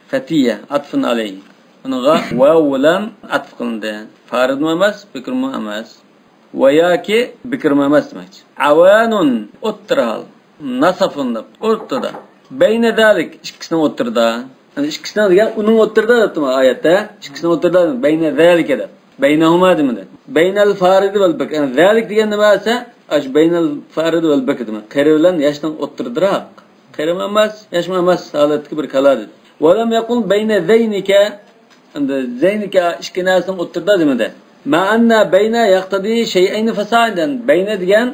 فتية، عطف عليه. ئۇنىڭغا ۋاۋ بىلەن ئەتپ قىلىندى. فارىدمۇ ئەمەس، بىكرمۇ ئەمەس. ۋە ياكى بىكرمۇ ئەمەس دېمەكچى. عوان، ئوتتۇرا ھال. نصف دەپ، ئوتتۇرىدا. بين ذلك، ئىككىسىنىڭ ئوتتۇرىدا. يەنى ئىككىسىنىڭ دېگەن ئۇنىڭ ئوتتۇرىدا دەپتىمۇ ئايەتتە. ئىككىسىنىڭ ئوتتۇرىدا، بين ذلك دەپ. بينهما دېمىدى. بين الفارض والبكر. يەنى ذلك دېگەن نېمە دېسە، ئاشۇ بين الفارض والبكر دېمە. قېرى بىلەن ياشنىڭ ئوتتۇرىدىراق. قېرىمۇ ئەمەس، ياشمۇ ئەمەس ھالەتتىكى بىر كالا دېدى. ولم يقل بين ذينك. ئەمدى ذينك ئىككى نەرسىنىڭ ئوتتۇرىدا دېمىدى. مع أن بين يقتضي شيئين فصاعدا. بين دېگەن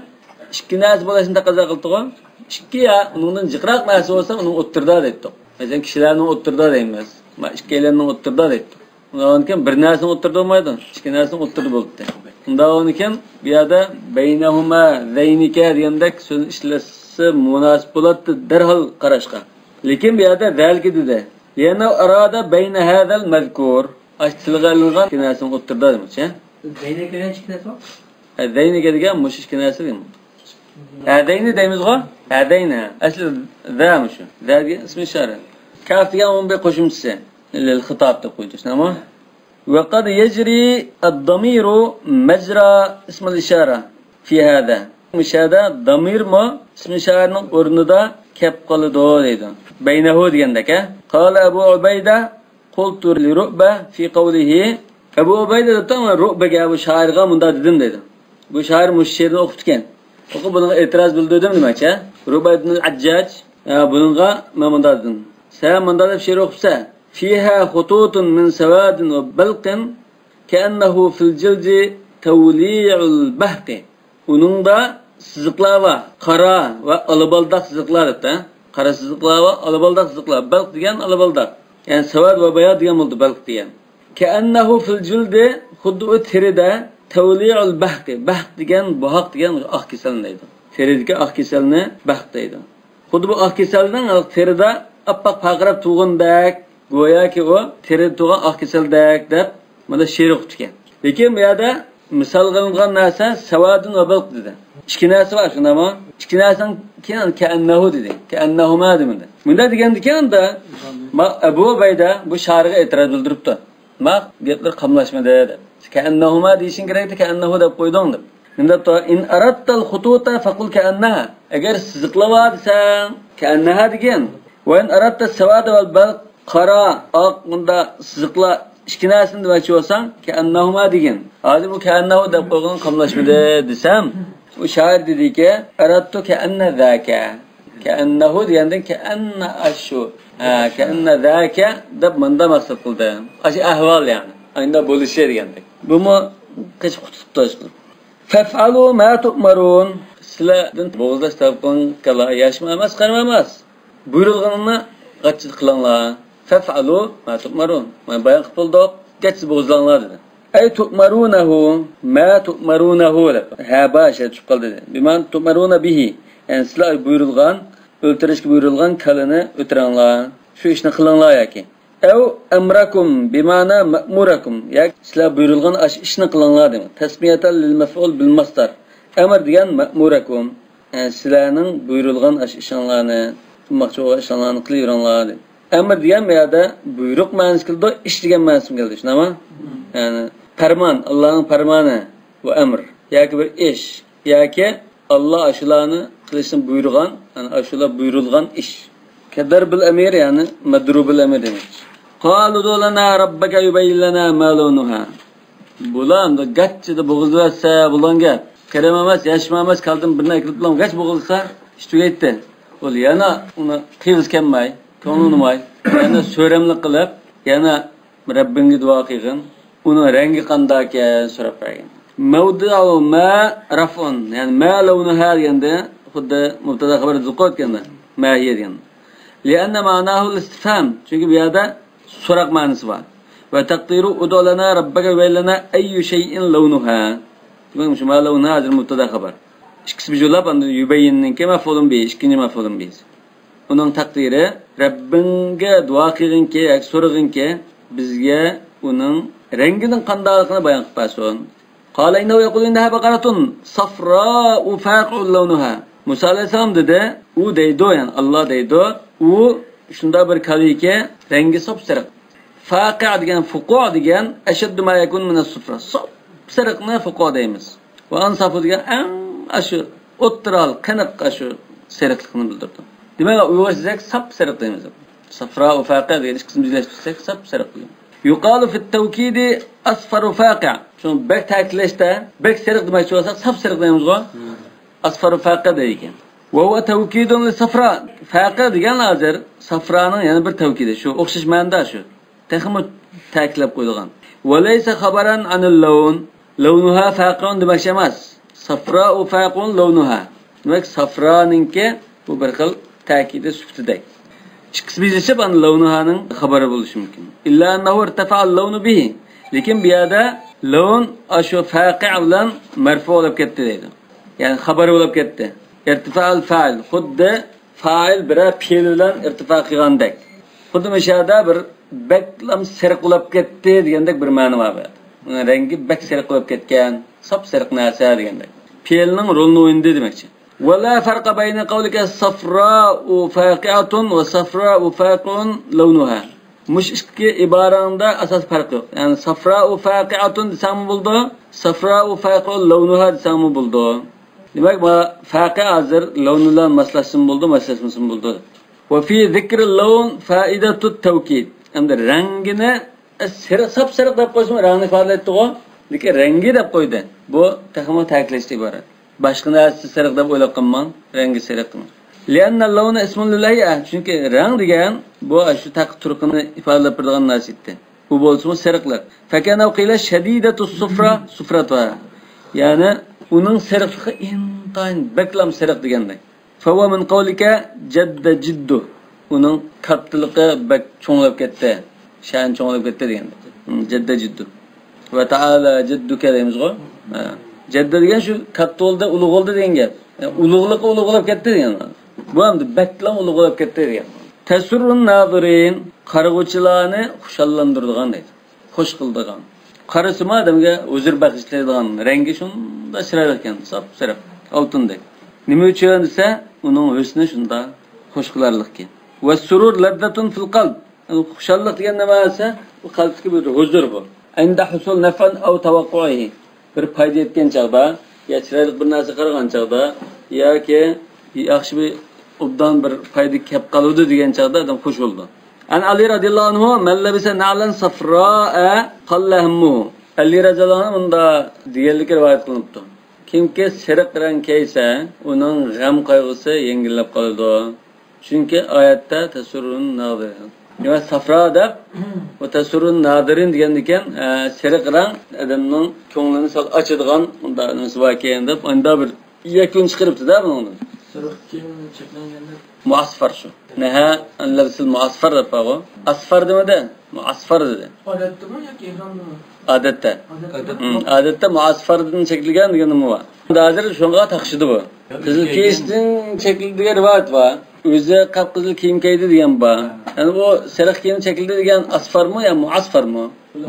ئىككى نەرسە بولۇشنى تەقەززا قىلىدىغۇ. ئىككى يا ئۇنىڭدىن جىقراق نەرسە بولسا، ئۇنىڭ ئوتتۇرىدا دەيتتۇق. مەسىلەن، كىشىلەرنىڭ ئوتتۇرىدا دەيمىز. ما ئىككىيلەننىڭ ئوتتۇرىدا دەيتتۇق. ئۇنداق بولغاندىكىن بىر نەرسىنىڭ ئوتتۇرىدا بولمايدۇ. ئىككى نەرسىنىڭ ئوتتۇرىدا بولۇپتۇ. ئۇنداق بولغاندىكىن بۇ يەردە بينهما ذينك دېگەندەك سۆزنى ئىشلەتسە مۇناسىپ بولاتتى دەرھال قاراشقا. لېكىن بۇ يەردە ذلك دېدى. لأنه أراد بين هذا المذكور. ئاشۇ تىلغا ئېلىنغان ئىككى نەرسىنىڭ ئوتتۇرىدا دېمەكچى. زەينەككە دېگەن ئىككى نەرسە بار. ھە، زەينەككە دېگەن مۇشۇ ئىككى نەرسە دېگەن. ھەدەينى دەيمىزغۇ؟ ھەدەينى. ئەسلى زە مۇشۇ. زە دېگەن ئىسمى ئىشارە. كاف دېگەن ئۇنىڭ بىر قوشۇمچىسى. لىل خىتاب دەپ قويدۇق، شۇنداقمۇ؟ ۋەقەد يەجرى ئەد-دامىرۇ مەجرا ئىسمىل ئىشارە فى ھازا. مۇشۇ يەردە دامىرمۇ ئىسمى ئىشارەنىڭ ئورنىدا كەپ قالىدۇ دەيدۇ. بەينەھۇ دېگەندەك، ھە؟ قال ئەبۇ ئۇبەيدە قۇلتۇ لىرۇئبە فى قەۋلىھى. ئەبۇ ئۇبەيدە دەپتۇ، مەن رۇئبەگە، بۇ شائىرغا مۇنداق دېدىم دەيدۇ. بۇ شائىر مۇشۇ شېئىرنى ئوقۇپتىكەن. ئوقۇپ بۇنىڭغا ئېتىراز بىلدۈردۈم دېمەكچى. رۇبەيدۇن ئەججاج، ھە، بۇنىڭغا مەن مۇنداق دېدىم. سەن مۇنداق دەپ شېئىر ئوقۇپسەن. فىھا خۇتۇتۇن مىن سەۋادىن ۋە بەلقىن كەئەننەھۇ فىل جىلدى تەۋلىئۇل بەھقى. ئۇنىڭدا سىزىقلار بار. قارا ۋە ئالىبالداق سىزىقلار دەپتۇ. قارا سىزىقلار ۋە ئالىبالداق سىزىقلار. بەلق دېگەن ئالىبالداق. يەنى سەۋەد ۋە باياز دېگەن بولىدۇ بەلق دېگەن. كەئەننەھۇ فىل جىلدى، خۇددى ئۇ تېرىدە، تەۋلىئۇل بەھقى، بەھق دېگەن، بۇھاق دېگەن ئاق كېسەلنى دەيدۇ. تېرىدىكى ئاق كېسەلنى بەھق دەيدۇ. خۇددى بۇ ئاق كېسەلنىڭ تېرىدە ئاپئاق پارقىراپ تۇرغىنىدەك، گوياكى ئۇ تېرىدە تۇرغان ئاق كېسەلدەك دەپ مانا شېئىر ئوقۇپتىكەن. لېكىن بۇ يەردە مىسال قىلىنغان نەرسە سەۋادۇن ۋە بەلق دېدى. ئىككى نەرسە بار، شۇنداقمۇ؟ ئىككى نەرسىنىڭ كېيىن كەئەننەھۇ دېدى. كەئەننەھۇما دېمىدى. مۇنداق دېگەندىكەن ئەبۇ ئۇبەيدە بۇ شائىرغا ئېتىراز بىلدۈرۈپتۇ. ماق گەپلىرى قاملاشمىدى دەپ. كەئەننەھۇما دېيىشىڭ كېرەكتى، كەئەننەھۇ دەپ قويدۇڭ دەپ. نېمە دەپتۇ؟ ئىن ئارادتەل خۇتۇتە فەقۇل كەئەننەھا. ئەگەر سىزىقلار بار دېسەڭ، كەئەننەھا دېگىن. ۋە ئىن ئارادتە سەۋادە ۋەل بەلق، قارا، ئاق، بۇندا سىزىقلار ئىككى نەرسىنى دېمەكچى بولساڭ، كەئەننەھۇما دېگىن. ھازىر بۇ كەئەننەھۇ دەپ قويغىنىڭ قاملاشمىدى دېسەم، ئۇ شائىر دېدىكى، ئەرەتتۇ كەئەننە زاكە. كەئەننەھۇ دېگەندىن كەئەننە ئاشۇ. ھە، كەئەننە زاكە دەپ مۇندا مەقسەت قىلدى. ئاشۇ ئەھۋال يەنى. ئايندا بولۇشى دېگەندەك. بۇمۇ قېچىپ قۇتۇلۇپتۇ ئاشۇ. فەفئەلۇ ما تۇئمەرۇن. سىلەردىن بوغۇزلاش تەلەپ قىلىنغانلار ياخشىمۇ ئەمەس، قارىمۇ ئەمەس. بۇيرۇلغىنىنى غاچچىدا قىلىڭلار. فەفئەلۇ ما تۇئمەرۇن. مانا بايان قىلىپ بولدۇق. غاچچىدا بوغۇزلاڭلار دېدى. ئەي تۇئمەرۇنەھۇ، ما تۇئمەرۇنەھۇ دەپ. ھە بار شەرت چۈشۈپ قالدى دېدى. بىما تۇئمەرۇنە بىھى. يەنى سىلەر بۇيرۇلغان، ئۆلتۈرۈشكە بۇيرۇلغان كالىنى ئۆلتۈرۈڭلار. شۇ ئىشنى قىلىڭلار ياكى. ئەۋ ئەمرەكۇم بىمەنا مەئمۇرەكۇم. ياكى سىلەر بۇيرۇلغان ئاشۇ ئىشنى قىلىڭلار دېمەك. تەسمىيەتەن لىل مەفئۇل بىل مەسدەر. ئەمر دېگەن مەئمۇرەكۇم. يەنى سىلەرنىڭ بۇيرۇلغان ئاشۇ ئىشىڭلارنى، قىلماقچى بولغان ئىشىڭلارنى قىلىۋېرىڭلار دېدى. ئەمر دېگەن بۇ يەردە بۇيرۇق مەنىسى كېلىدۇ، ئىش دېگەن مەنىسىمۇ كېلىدۇ، شۇنداقمۇ؟ يەنى پەرمان، ئاللانىڭ پەرمانى، ۋە ئەمر. ياكى بىر ئىش، ياكى ئاللا ئاشۇلارنى قىلىشنى بۇيرۇغان، يەنى ئاشۇلار بۇيرۇلغان ئىش. كەدەربىل ئەمىر، يەنى مەدرۇبىل ئەمىر دېمەكچى. قالۇ دۇ لەنا رەببەكە يۇبەييىن لەنا ما لەۋنۇھا. بۇلار ئەمدى گاچچىدا بوغۇزلىۋەتسە بولغان گەپ. قېرىم ئەمەس، ياش ئەمەس، كالدىن بىرنى ئەكېلىپ بولغان گاچ بوغۇزلىسا، ئىش تۈگەيتتى. ئۇ يەنە ئۇنى قىلغۇسى كەلمەي، كۆڭلى ئۇنىماي، يەنە سۆرەملىك قىلىپ، يەنە رەببىڭگە دۇئا قىلغىن. ئۇنىڭ رەڭگى قانداقكەن سوراپ بەرگىن. مەۋدىئۇ ما رەفئۇن، يەنى ما لەۋنۇھا دېگەندە خۇددى مۇبتادا خەۋەر دۇقۇت كەندە. ما ھىيە دېگەن. لىئەننە مەناھۇل ئىستىفھام. چۈنكى بۇ يەردە سوراق مەنىسى بار. ۋە تەقدىرۇ ئۇدۇ لەنا رەببەكە يۇبەييىن لەنا ئەييۇ شەيئىن لەۋنۇھا. دېمەك، مۇشۇ ما لەۋنۇھا ھازىر مۇبتادا خەۋەر. ئىككىسى بىر جۈملە، ئاندىن يۇبەييىننىڭكى مەفئۇلۇن بىھى، ئىككىنچى مەفئۇلۇن بىھىسى. ئۇنىڭ تەقدىرى، رەببىڭگە دۇئا قىلغىنكى، ياكى سورىغىنكى، بىزگە ئۇنىڭ رەڭگىنىڭ قانداقلىقىنى بايان قىلىپ بەرسۇن. قال إنه يقول إنها بقرة صفراء فاقع لونها. مۇسا ئەلەيھىسسالام دېدى، ئۇ دەيدۇ، يەنى ئاللا دەيدۇ، ئۇ شۇنداق بىر كالىكى، رەڭگى ساپسېرىق. فاقىع دېگەن، فۇقۇ دېگەن، أشد ما يكون من الصفرا. ساپسېرىقنى فۇقۇ دەيمىز. ۋە ئەنسافۇ دېگەن ئەڭ ئاشۇ ئوتتۇرا ھال، قېنىق ئاشۇ سېرىقلىقنى بىلدۈرىدۇ. دېمەك، ئۇيغۇرچە دېسەك ساپسېرىق دەيمىز. سەفراءۇ فاقىع دېگەن ئىككىسىنى بىرلەشتۈرسەك ساپسېرىق دېگەن. يۇقالۇ فىت تەۋكىدى ئەسفەرۇ فاقىع. شۇ بەك تەكىتلەشتە، بەك سېرىق دېمەكچى بولساق، ساپسېرىق دەيمىزغۇ. ئەسفەرۇ فاقىع دەيدىكەن. ۋە ھۇۋە تەۋكىدۇن لىسەفرا. فاقىع دېگەن ھازىر سەفرانىڭ يەنە بىر تەۋكىدى. شۇ ئوخشاش مەنىدە شۇ. تېخىمۇ تەكىتلەپ قويۇلغان. ۋە لەيسە خەبەرەن ئەنىل لەۋن. لەۋنۇھا فاقىئۇن دېمەكچى ئەمەس. سەفراءۇ فاقىئۇن لەۋنۇھا. دېمەك، سەفرانىڭكى بۇ بىر خىل تەكىدى سۈپىتىدەك. ئىككىسى بىرلىشىپ، ئەنە لەۋنۇھانىڭ خەبىرى بولۇشى مۇمكىن. ئىللا ئەننەھۇ ئىرتەفەئەل لەۋنۇ بىھى. لېكىن بۇ يەردە لەۋن ئاشۇ فاقىئ بىلەن مەرفۇ بولۇپ كەتتى دەيدۇ. يەنى خەبىرى بولۇپ كەتتى. ئىرتىفائەل فائىل. خۇددى فائىل بىرەر پېئىل بىلەن ئىرتىفا قىلغاندەك. خۇددى مۇشۇ يەردە بىر بەكلا سېرىق بولۇپ كەتتى دېگەندەك بىر مەنە بار بۇ يەردە. ئۇنىڭ رەڭگى بەك سېرىق بولۇپ كەتكەن، ساپسېرىق نەرسە دېگەندەك. پېئىلنىڭ رولىنى ئوينىدى دېمەكچى. ولا فرق بين قولك صفراء فاقعة وصفراء فاقع لونها. مۇشۇ ئىككى ئىبارەڭدە ئاساسىي پەرق يوق. يەنى صفراء فاقعة دېسەڭمۇ بولىدۇ، صفراء فاقع لونها دېسەڭمۇ بولىدۇ. دېمەك، ما فاقع ھازىر لون بىلەن ماسلاشسىمۇ بولىدۇ، ماسلاشمىسىمۇ بولىدۇ. وفي ذكر اللون فائدة التوكيد. ئەمدى رەڭگىنى، ئە، سېرىق، ساپسېرىق دەپ قويسىمۇ رەڭنى ئىپادىلەيتتىغۇ. لېكىن رەڭگى دەپ قويدى. بۇ تېخىمۇ تەكىتلەشتىن ئىبارەت. باشقا نەرسە سېرىق دەپ ئويلاپ قالماڭ، رەڭگى سېرىق. لأن اللون اسم للهيئة، چۈنكى رەڭ دېگەن بۇ شۇ تەقى تۇرقىنى ئىپادىلەپ بېرىدىغان نەرسە ئىدى. ئۇ بولسىمۇ سېرىقلىق. فكأنه قيل شديدة الصفرة صفرتها. يەنى ئۇنىڭ سېرىقلىقى ئىنتايىن بەكلا سېرىق دېگەندەك. فهو من قولك جد جده. ئۇنىڭ كاتتىلىقى بەك چوڭلاپ كەتتى. شەنى چوڭلاپ كەتتى دېگەن. جد جده. وتعالى جدك دەيمىزغۇ. ھە. جەددە دېگەن شۇ كاتتا بولدى، ئۇلۇغ بولدى دېگەن گەپ. يەنى ئۇلۇغلۇقى ئۇلۇغ بولۇپ كەتتى دېگەن. بۇ ئەمدى بەكلا ئۇلۇغ بولۇپ كەتتى دېگەن. تسر الناظرين، قارىغۇچىلارنى خۇشاللاندۇرىدىغان دەيدۇ. خوش قىلىدىغان. قارىسىمۇ ئادەمگە ھۇزۇر بەخشلەيدىغان رەڭگى شۇنداق چىرايلىق ئىكەن، ساپسېرىق، ئالتۇندەك. نېمە ئۈچۈن دېسە، ئۇنىڭ ھۆسنى شۇنداق خوش قىلارلىق ئىكەن. والسرور لذة في القلب. يەنى خۇشاللىق دېگەن نېمە دېسە، بۇ قەلبتىكى بىر ھۇزۇر بۇ. عند حصول نفع أو توقعه. بىر پايدا يەتكەن چاغدا، يا چىرايلىق بىر نەرسە قارىغان چاغدا، ياكى ياخشى بىر ئوبدان بىر پايدا كەپ قالىدۇ دېگەن چاغدا ئادەم خوش بولىدۇ. عن علي رضي الله عنه، من لبس نعلا صفراء قل همه. ئەلى رەزىياللاھۇ ئەنھۇ مۇنداق دېگەنلىكى رىۋايەت قىلىنىپتۇ. كىمكى سېرىق رەڭ كىيسە، ئۇنىڭ غەم قايغۇسى يەڭگىللەپ قالىدۇ. چۈنكى ئايەتتە تەسۇررۇن نادىرىن. دېمەك، سافرا دەپ، بۇ تەسۇررۇن نادىرىن دېگەندىكىن، ئە، سېرىق رەڭ ئادەمنىڭ كۆڭلىنى سەل ئاچىدىغان، ئۇنداق نېمىسى باركەن دەپ، ئۇنداق بىر يەكۈن چىقىرىپتۇ-دە بۇنىڭدىن. سېرىق كىيىم چەكلەنگەندە. مۇئەسفەر شۇ. نەھە ئەن لەبسىل مۇئەسفەر دەپ بارغۇ. ئەسفەر دېمىدى، مۇئەسفەر دېدى. ئادەتتىمۇ ياكى ئېھرامدىمۇ؟ ئادەتتە. ئادەتتە. ھىم، ئادەتتە مۇئەسفەردىن چەكلىگەن دېگەن نېمە بار؟ ھازىر شۇڭا تاقىشىدۇ بۇ. قىزىل كىيىشتىن چەكلىدى دېگەن رىۋايەت بار. ئۆزى قاپقىزىل كىيىم كىيدى دېگەن بار. يەنى بۇ سېرىق كىيىم چەكلىدى دېگەن ئەسفەرمۇ يا مۇئەسفەرمۇ؟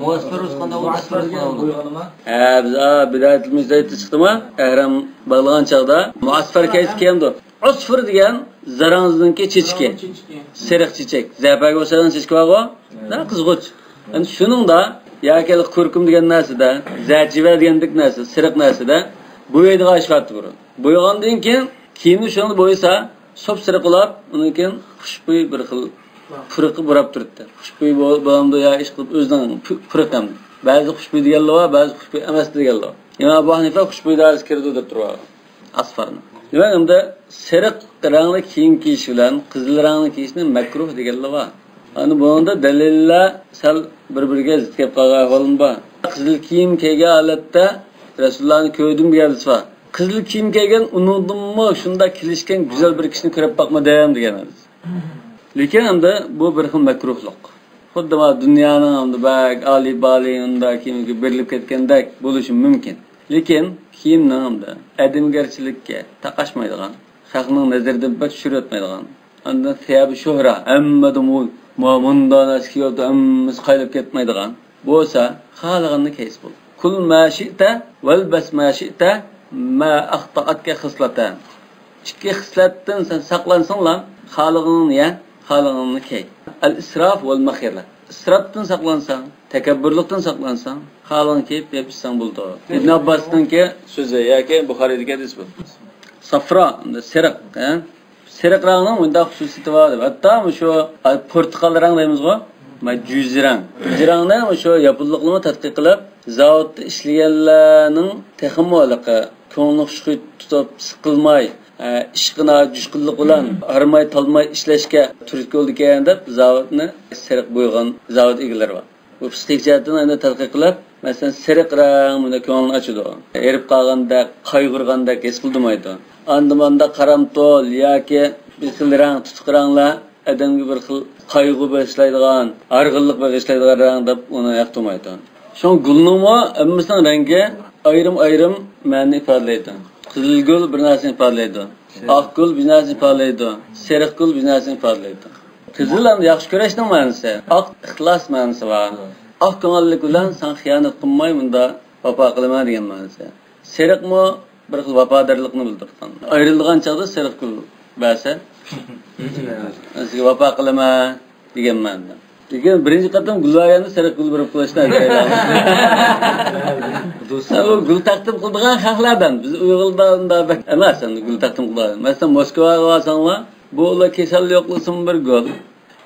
مۇئەسفەر ئۇسخاندا ئۇسخان بولغانما؟ ھە، بىز، ئا، بىدايەتۇل مۇجتەھىدتە چىقتىما؟ ئەھرام باغلىغان چاغدا مۇئەسفەر كەيسى كىيەمدۇ. ئۇسفۇر دېگەن زاراڭزىنىڭكى چېچىكى. سېرىق چېچەك. زەپەرگە ئوخشايدىغان چېچىكى بارغۇ. ھە، قىزغۇچ. ئەمدى شۇنىڭدا ياكى كۇركۇم دېگەن نەرسىدە، زەچىۋە دېگەندەك نەرسە، سېرىق نەرسىدە بويايدىغان ئىش بارتى بۇرۇن. بويىغاندىن كېيىن كىيىمنى شۇنىڭدا بويىسا، سوپسېرىق بولاپ، ئۇنىڭ كېيىن خۇشبۇي بىر خىل پۇرىقى بۇراپ تۇرۇپتۇ. خۇشبۇي بو-، بولامدۇ يا ئىشقىلىپ ئۆزىنىڭ پۇ-، پۇرىقى ئەمدى. بەزى خۇشبۇي دېگەنلەر بار، بەزى خۇشبۇي ئەمەس دېگەنلەر بار. ئىمام ئەبۇ ھەنىفە خۇشبۇي دائىرىسىگە كىرىدۇ دەپ تۇرۇۋالغان. ئەسفەرنى. دېمەك، ئەمدى سېرىق رەڭلىك كىيىم كىيىش بىلەن قىزىل رەڭلىك كىيىشنى مەكرۇھ دېگەنلەر بار. ئەنە بۇنىڭدا دەلىللەر سەل بىر-بىرىگە زىت كېلىپ قالغان ئەھۋالمۇ بار. قىزىل كىيىم كىيگەن ھالەتتە رەسۇلۇللانى كۆردۈم دېگەن ھەدىس بار. قىزىل كىيىم كىيگەن، ئۇنىڭدىنمۇ شۇنداق كېلىشكەن گۈزەل بىر كىشىنى كۆرۈپ باقمىدىم دېگەن ھەدىس. لېكىن ئەمدى بۇ بىر خىل مەكرۇھلۇق. خۇددى مانا دۇنيانىڭ ئەمدى بەك ئالىي بالىي ئۇنداق كىيىمگە بېرىلىپ كەتكەندەك بولۇشى مۇمكىن. لېكىن كىيىمنىڭ ئەمدى ئادەمگەرچىلىككە تاقاشمايدىغان، خەقنىڭ نەزىرىدىن بەك چۈشۈرۈۋەتمەيدىغان، ئاندىن سىيابى شۆھرە، ھەممىدىن مۇ-، مۇ-، مۇنداق نەرسە كىيىۋاپتۇ، ھەممىسى قايىلىپ كەتمەيدىغان بولسا، خالىغىنىنى كىيسە بولىدۇ. كل ما شئت والبس ما شئت ما أخطأتك خصلتان. ئىككى خىسلەتتىن سەن ساقلانساڭلا، خالىغىنىڭنى يە، خالىغىنىڭنى كىي. الإسراف والمخيلة. ئىسراپتىن ساقلانساڭ، تەكەببۇرلۇقتىن ساقلانساڭ، خالىغىنىنى كىيىپ، يەپ ئىچسەڭ بولىدۇ. ئىبن ئابباسنىڭكى سۆزى ياكى بۇخارىيدىكى ھەدىس بۇ. سافرا، سېرىق، ھە؟ سېرىق رەڭنىڭ مۇنداق خۇسۇسىيىتى بار دەپ. ھەتتا مۇشۇ پورتۇقال رەڭ دەيمىزغۇ؟ مانا جۈزى رەڭ. جۈزى رەڭنى مۇشۇ ياپونلۇقلارمۇ تەتقىق قىلىپ، زاۋۇتتا ئىشلىگەنلەرنىڭ تېخىمۇ ھېلىقى كۆڭلىنى خۇشخۇي تۇتۇپ، سىقىلماي، ئە، ئىشقىنا جۇشقۇنلۇق بىلەن ھارماي-تالماي ئىشلەشكە تۈرتكە بولىدىكەن دەپ، زاۋۇتنى سېرىق بويىغان زاۋۇت ئىگىلىرى بار. بۇ پسىخىك جەھەتتىن ئەنە تەتقىق قىلىپ، مەسىلەن، سېرىق رەڭ مۇنداق كۆڭلىنى ئاچىدۇ. ھېرىپ قالغاندەك، قايغۇرغاندەك ھېس قىلدۇرمايدۇ. ئاندىن مانداق قارامتۇل ياكى بىر خىل رەڭ، تۇتۇق رەڭلەر ئادەمگە بىر خىل قايغۇ بېغىشلايدىغان، ھارغىنلىق بېغىشلايدىغان رەڭ دەپ ئۇنى ياقتۇرمايدۇ. شۇڭا گۈلنىڭمۇ ھەممىسىنىڭ رەڭگى ئايرىم-ئايرىم مەنىنى ئىپادىلەيدۇ. قىزىل گۈل بىر نەرسىنى ئىپادىلەيدۇ. ئاق گۈل بىر نەرسىنى ئىپادىلەيدۇ. سېرىق گۈل بىر نەرسىنى ئىپادىلەيدۇ. قىزىل ئەمدى ياخشى كۆرۈشنىڭ مەنىسى. ئاق ئىخلاس مەنىسى بار. ئاق كۆڭۈللۈك بىلەن ساڭا خىيانەت قىلماي، مۇندا ۋاپا قىلىمەن دېگەن مەنىسى. سېرىق مۇ بىر خىل ۋاپادارلىقنى بىلدۈرىدىغان. ئايرىلىدىغان چاغدا سېرىق گۈل بەرسە، سىزگە ۋاپا قىلىمەن دېگەن مەنىدە. لېكىن بىرىنچى قېتىم گۈل بەرگەندە سېرىق گۈل بېرىپ قويۇشنى ئەجەب. بۇ گۈل تەقدىم قىلىدىغان خەقلەردىن. بىز ئۇيغۇرلاردا ئۇنداق بەك ئەمەس ئەمدى گۈل تەقدىم قىلىدىغان. مەسىلەن، موسكۋاغا بارساڭلار، بۇ ئۇلار كېسەل يوقلىسىمۇ بىر گۈل.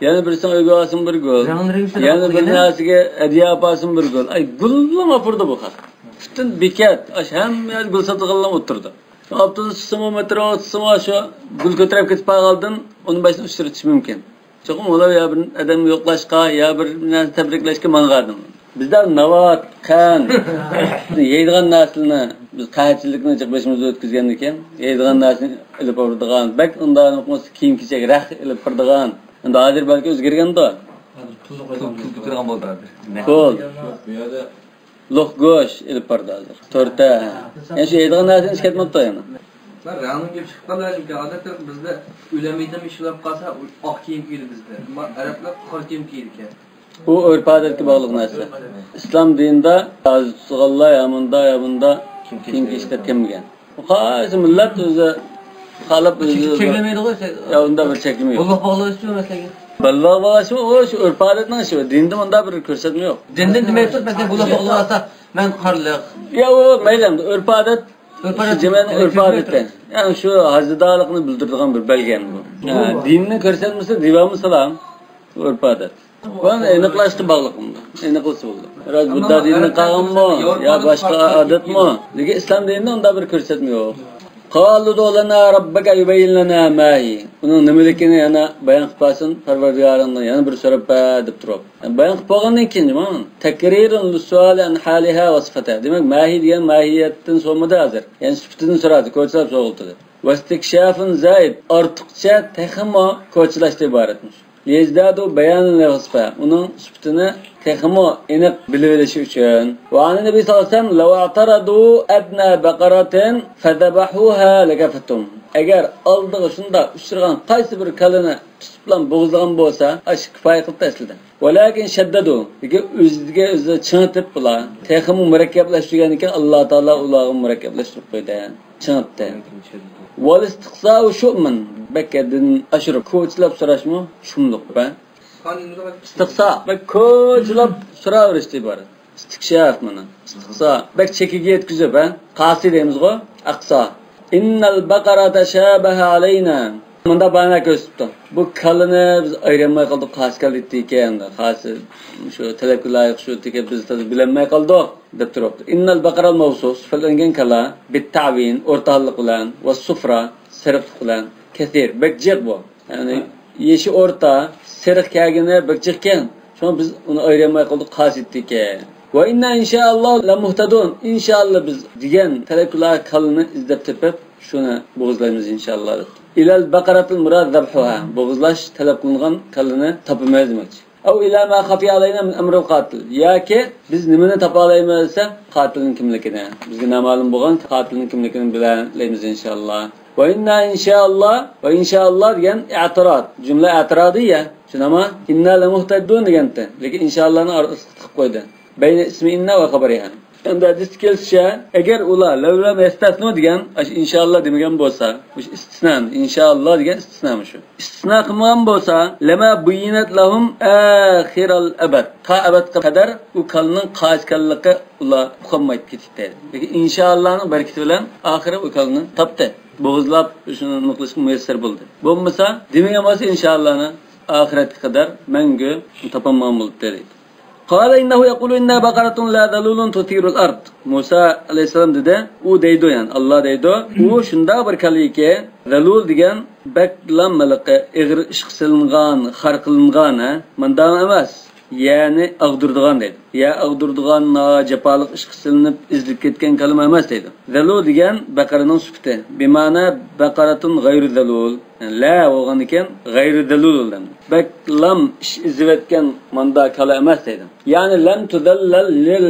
يەنە بىرسىنىڭ ئۆيىگە بارسىمۇ بىر گۈل. يەنە بىر نەرسىگە ھەدىيە ئاپارسىمۇ بىر گۈل. ئەي، گۈللا ئاپىرىدۇ بۇ خەق. پۈتۈن بېكەت، ئاشۇ ھەممە يەردە گۈل ساتىدىغانلار ئولتۇرىدۇ. ئاپتوبۇس چۈشسىمۇ، مېترو چۈشسىمۇ، شۇ گۈل كۆتۈرۈپ كېتىپ قالغاندىن ئۇنىڭ بېشىنى ئۇچرىتىش مۇمكىن. چوقۇم ئۇلار يا بىر ئادەم يوقلاشقا، يا بىر نەرسە تەبرىكلەشكە ماڭغان. بىزدە ناۋات، قەنت، يەيدىغان نەرسىلەرنى، بىز قەھەتچىلىكنى جىق بېشىمىزدا ئۆتكۈزگەندىكىن، يەيدىغان نەرسىنى ئېلىپ بېرىدىغان، بەك ئۇنداق بولمىسا كىيىم-كېچەك، رەخت ئېلىپ بېرىدىغان. ئەمدى ھازىر بەلكى ئۆزگەرگەندۇ. پۇل، پۇل كۆتۈرگەن بولدى ھازىر. پۇل. يوق، بۇ يەردە لوق گۆش ئېلىپ بارىدۇ ھازىر. تۆرتە. يەنە شۇ يەيدىغان نەرسىنى ئىچىپ كەتمەپتۇ يەنە. مەن رەڭنىڭ گېپى چىقىپ قالدى، چۈنكى ئادەتتە بىزدە ئۆيلەنمەيدىغان ئىش بولۇپ قالسا، ئاق كىيىم كىيىدۇ بىزدە. ئەمما ئەرەبلەر قارا كىيىم كىيىدىكەن. ئۇ ئۆرپ-ئادەتكە باغلىق نەرسە. ئىسلام دىنىدا ھازىر تۇتۇلغانلار يا مۇندا، يا مۇندا كىيىم كىيىشكە كەلمىگەن. قايسى مىللەت ئۆزى خالاپ ئۆزى چەكلىمەيدىغۇ. يا، ئۇنداق بىر چەكلىمە يوق. بوللاق باغلاشمۇ مەسىلەن؟ بوللاق باغلاشمۇ، ئۇ شۇ ئۆرپ-ئادەتنىڭ ئىشى. دىندا ئۇنداق بىر كۆرسەتمە يوق. دىندا نېمە ئېيتىپ، مەسىلەن، بوللاق باغلىۋالسا، مەن قارلىق. يا، ئۇ مەيلى، ئۆرپ-ئادەت، ئۆرپ-ئادەت شۇ جەمەتنىڭ ئۆرپ-ئادىتى. يەنى شۇ ھازىدارلىقنى بىلدۈرىدىغان بىر بەلگە بۇ. ھە، دىننى كۆرسەتمىسە دېۋامۇ سالام. ئۆرپ-ئادەت. بۇنى ئېنىقلاشقا باغلىق ئۇندا. ئېنىقلىسا بولىدۇ. بىراز بۇددا دىنىدىن قالغانمۇ يا باشقا ئادەتمۇ؟ لېكىن ئىسلام دىنىدا ئۇنداق بىر كۆرسەتمە يوق. قالوا ادع لنا ربك يبين لنا ما هي. ئۇنىڭ نېمىلىكىنى يەنە بايان قىلىپ بەرسۇن، پەرۋەردىگارىڭدىن يەنە بىر سۆرەپ بەر دەپ تۇرۇپ. يەنى بايان قىلىپ بولغاندىن كېيىن، تەكرىرۇن لىسسۇئالى ئەن ھالىھا ۋە سىپەتىھا. دېمەك، ما ھى دېگەن ماھىيەتتىن سورىمىدى ھازىر. يەنى سۈپىتىدىن سورادى، كوچىلاپ سورىغىلى. ۋەستىكشافۇن زايىد، ئارتۇقچە تېخىمۇ كوچىلاشتىن ئىبارەتمىش. لىيەزدادۇ بەيانەن لىۋەسفىھا، ئۇنىڭ سۈپىتىنى تېخىمۇ ئېنىق بىلىۋېلىشى ئۈچۈن. ۋە ئان نەبى سەللەللاھۇ ئەلەيھى ۋەسەللەم، لەۋ ئەتەرەدۇ ئەدنە بەقەرەتىن فەزەبەھۇھا لەكەفەتۇم. ئەگەر ئالدىغا شۇنداق ئۇچرىغان قايسى بىر كالىنى تۇتۇپلا بوغۇزلىغان بولسا، ئاشۇ كۇپايە قىلىپتۇ ئەسلىدە. ۋەلاكىن شەددەدۇ، لېكىن ئۆزىگە ئۆزى چىڭىتىپ بۇلار تېخىمۇ مۇرەككەپلەشتۈرگەندىكىن، ئاللا تائالا ئۇلارغا مۇرەككەپلەشتۈرۈپ قويدى. چىڭىتتى. ۋەل ئىستىقسائۇ شۇئمەن، بەك ھەددىدىن ئاشۇرۇپ كوچىلاپ سوراشمۇ شۇملۇق بە. ئىستىقسا، بەك كوچىلاپ سوراۋېرىشتىن ئىبارەت. ئىستىكشاف مانا. ئىستىقسا، بەك چېكىگە يەتكۈزۈپ، ھە؟ قاسى دەيمىزغۇ؟ ئەقسا. ئىننەل بەقەرە تەشابەھە ئەلەينا. مۇندا بايان كۆرسىتىپتۇ. بۇ كالىنى بىز ئايرىيالماي قالدۇق، قاسى كالا ئىتى ئىكەن. قاسى شۇ تەلەپكە لايىق شۇ ئىتى ئىكەن، بىز بىلەلمەي قالدۇق. دەپ تۇرۇپتۇ. ئىننەل بەقەرەل مەۋسۇف، سۈپەتلەنگەن كالا، بىتتەئۋىن، ئورتاھاللىق بىلەن، ۋەسسۇفرا، سېرىقلىق بىلەن، كەسىر، بەك جىق بۇ. يەنى يېشى ئورتا، سېرىق كەلگىنى بەك جىقكەن. شۇڭا بىز ئۇنى ئايرىيالماي قالدۇق، قاسى ئىتى ئىكەن. ۋە ئىننا ئىنشائاللا لەمۇھتەدۇن. ئىنشائاللا بىز دېگەن تەلەپكىلا كالىنى ئىزدەپ تېپىپ، شۇنى بوغۇزلايمىز ئىنشائاللا دەپتۇ. ئىلەل بەقەرەتىل مۇراد زەبھۇھا. بوغۇزلاش تەلەپ قىلىنغان كالىنى تاپىمىز دېمەكچى. ئەۋ ئىلا ما خەفىيە ئەلەينا مىن ئەمرىل قاتىل. ياكى بىز نېمىنى تاپالايمىز دېسە، قاتىلنىڭ كىملىكىنى. بىزگە نامەلۇم بولغان قاتىلنىڭ كىملىكىنى بىلەلەيمىز ئىنشائاللا. ۋە ئىننا ئىنشائاللا، ۋە ئىنشائاللا دېگەن ئەتىراد. جۈملە ئەتىرادىيە. شۇنداقمۇ؟ ئىننا لەمۇھتەدۇن دېگەنتى. لېكىن ئىنشائاللانى ئارىسىغا تىقىپ قويدى. بەينە ئىسمى ئىننا ۋە خەبەرىھا. ئەمدى ھەدىستە كېلىشىچە، ئەگەر ئۇلار لەۋ لەم يەستەسنۇ دېگەن، ئاشۇ ئىنشائاللا دېمىگەن بولسا، مۇشۇ ئىستىسنا، ئىنشائاللا دېگەن ئىستىسنا مۇشۇ. ئىستىسنا قىلمىغان بولسا، لەما بۇييىنەت لەھۇم ئاخىرەل ئەبەد. تا ئەبەدكە قەدەر ئۇ كالىنىڭ قايسى كالىلىقى ئۇلار ئۇقالمايدۇ كېتىپتۇ. لېكىن ئىنشائاللانىڭ بەرىكىتى بىلەن ئاخىرى ئۇ كالىنى تاپتى. بوغۇزلاپ شۇنى نېمە قىلىشقا مۇيەسسەر بولدى. بولمىسا، دېمىگەن بولسا ئىنشائاللانى ئاخىرەتكە قەدەر مەڭگۈ تاپالمىغان بولاتتى دەيدۇ. قال إنه يقول إنها بقرة لا ذلول تثير الأرض. مۇسا ئەلەيھىسسالام دېدى، ئۇ دەيدۇ، يەنى ئاللا دەيدۇ، ئۇ شۇنداق بىر كالىكى، زەلۇل دېگەن بەكلا ھېلىقى ئېغىر ئىشقا سېلىنغان، خار قىلىنغان، ھە، مۇنداق ئەمەس، يەرنى ئاغدۇرىدىغان دەيدۇ. يەر ئاغدۇرىدىغان، ناھايىتى جاپالىق ئىشقا سېلىنىپ ئېزىلىپ كەتكەن كالىمۇ ئەمەس دەيدۇ. زەلۇل دېگەن بەقەرىنىڭ سۈپىتى. بىمەنە بەقەرەتۇن غەيرۇ زەلۇل. لە بولغاندىكىن غەيرۇ زەلۇل دەيدۇ. بەكلام ئىش ئېزىۋەتكەن ماندا كالا ئەمەس دەيدۇ. يەنى لەم تۇزەللەل لىل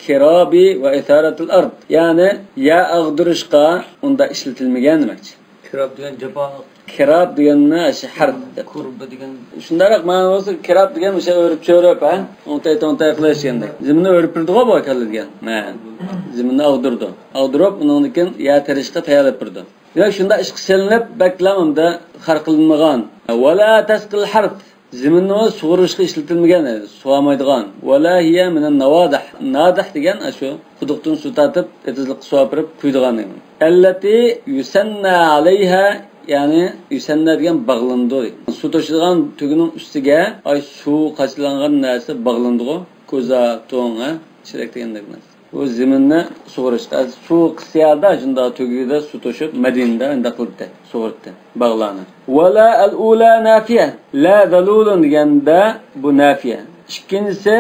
كىرابى ۋە ئىسارەتىل ئارد. يەنى يەر ئاغدۇرۇشقا ئۇنداق ئىشلىتىلمىگەن دېمەكچى. كىراب دېگەن جاپالىق. كىراب دېگەننى شۇ ھەرپ دەپتۇ. كۇربە دېگەن. شۇنداقراق مانا بولسا، كىراب دېگەن ئوشۇ ئۆرۈپ چۆرۈپ، ھە؟ ئوڭتاي توڭتاي قىلىش دېگەندەك. زېمىننى ئۆرۈپ بېرىدىغۇ بۇ كاللا دېگەن. ھە. زېمىننى ئاغدۇرىدۇ. ئاغدۇرۇپ، ئۇنىڭدىن كېيىن يەر تېرىشقا تەييارلاپ بېرىدۇ. ياق، شۇنداق ئىشقا سېلىنىپ، بەكلا ئۇندا خەرقلىنمىغان. ۋەلا تەسقىل ھەرس. زېمىننى سۇغۇرۇشقا ئىشلىتىلمىگەن، سۇغارمايدىغان. ۋەلا ھىيە مىنەن ناۋادىھ. نادىھ دېگەن ئاشۇ قۇدۇقتىن سۇ تارتىپ، ئېتىزلىققا سۇ ئاپىرىپ قۇيىدىغان دېگەن. ئەللەتى يۇسەننا ئەلەيھا، يەنى يۇسەننا دېگەن باغلىنىدۇ. سۇ توشىدىغان تۆگىنىڭ ئۈستىگە ئاي سۇ قاچىلانغان نەرسە باغلىنىدىغۇ. كوزا، توڭ، ھە؟ چېرەك دېگەندەك نەرسە. بۇ زېمىننى سۇغۇرۇش. سۇ قىسسىيادا شۇنداق تۆگىدە سۇ توشۇپ، مەدىنىدە ئۇنداق قىلدى، سۇغۇرتتى باغلارنى. ۋەلا ئەل ئۇلا نافىيە، لا زەلۇلۇن دېگەندە بۇ نافىيە. ئىككىنچىسى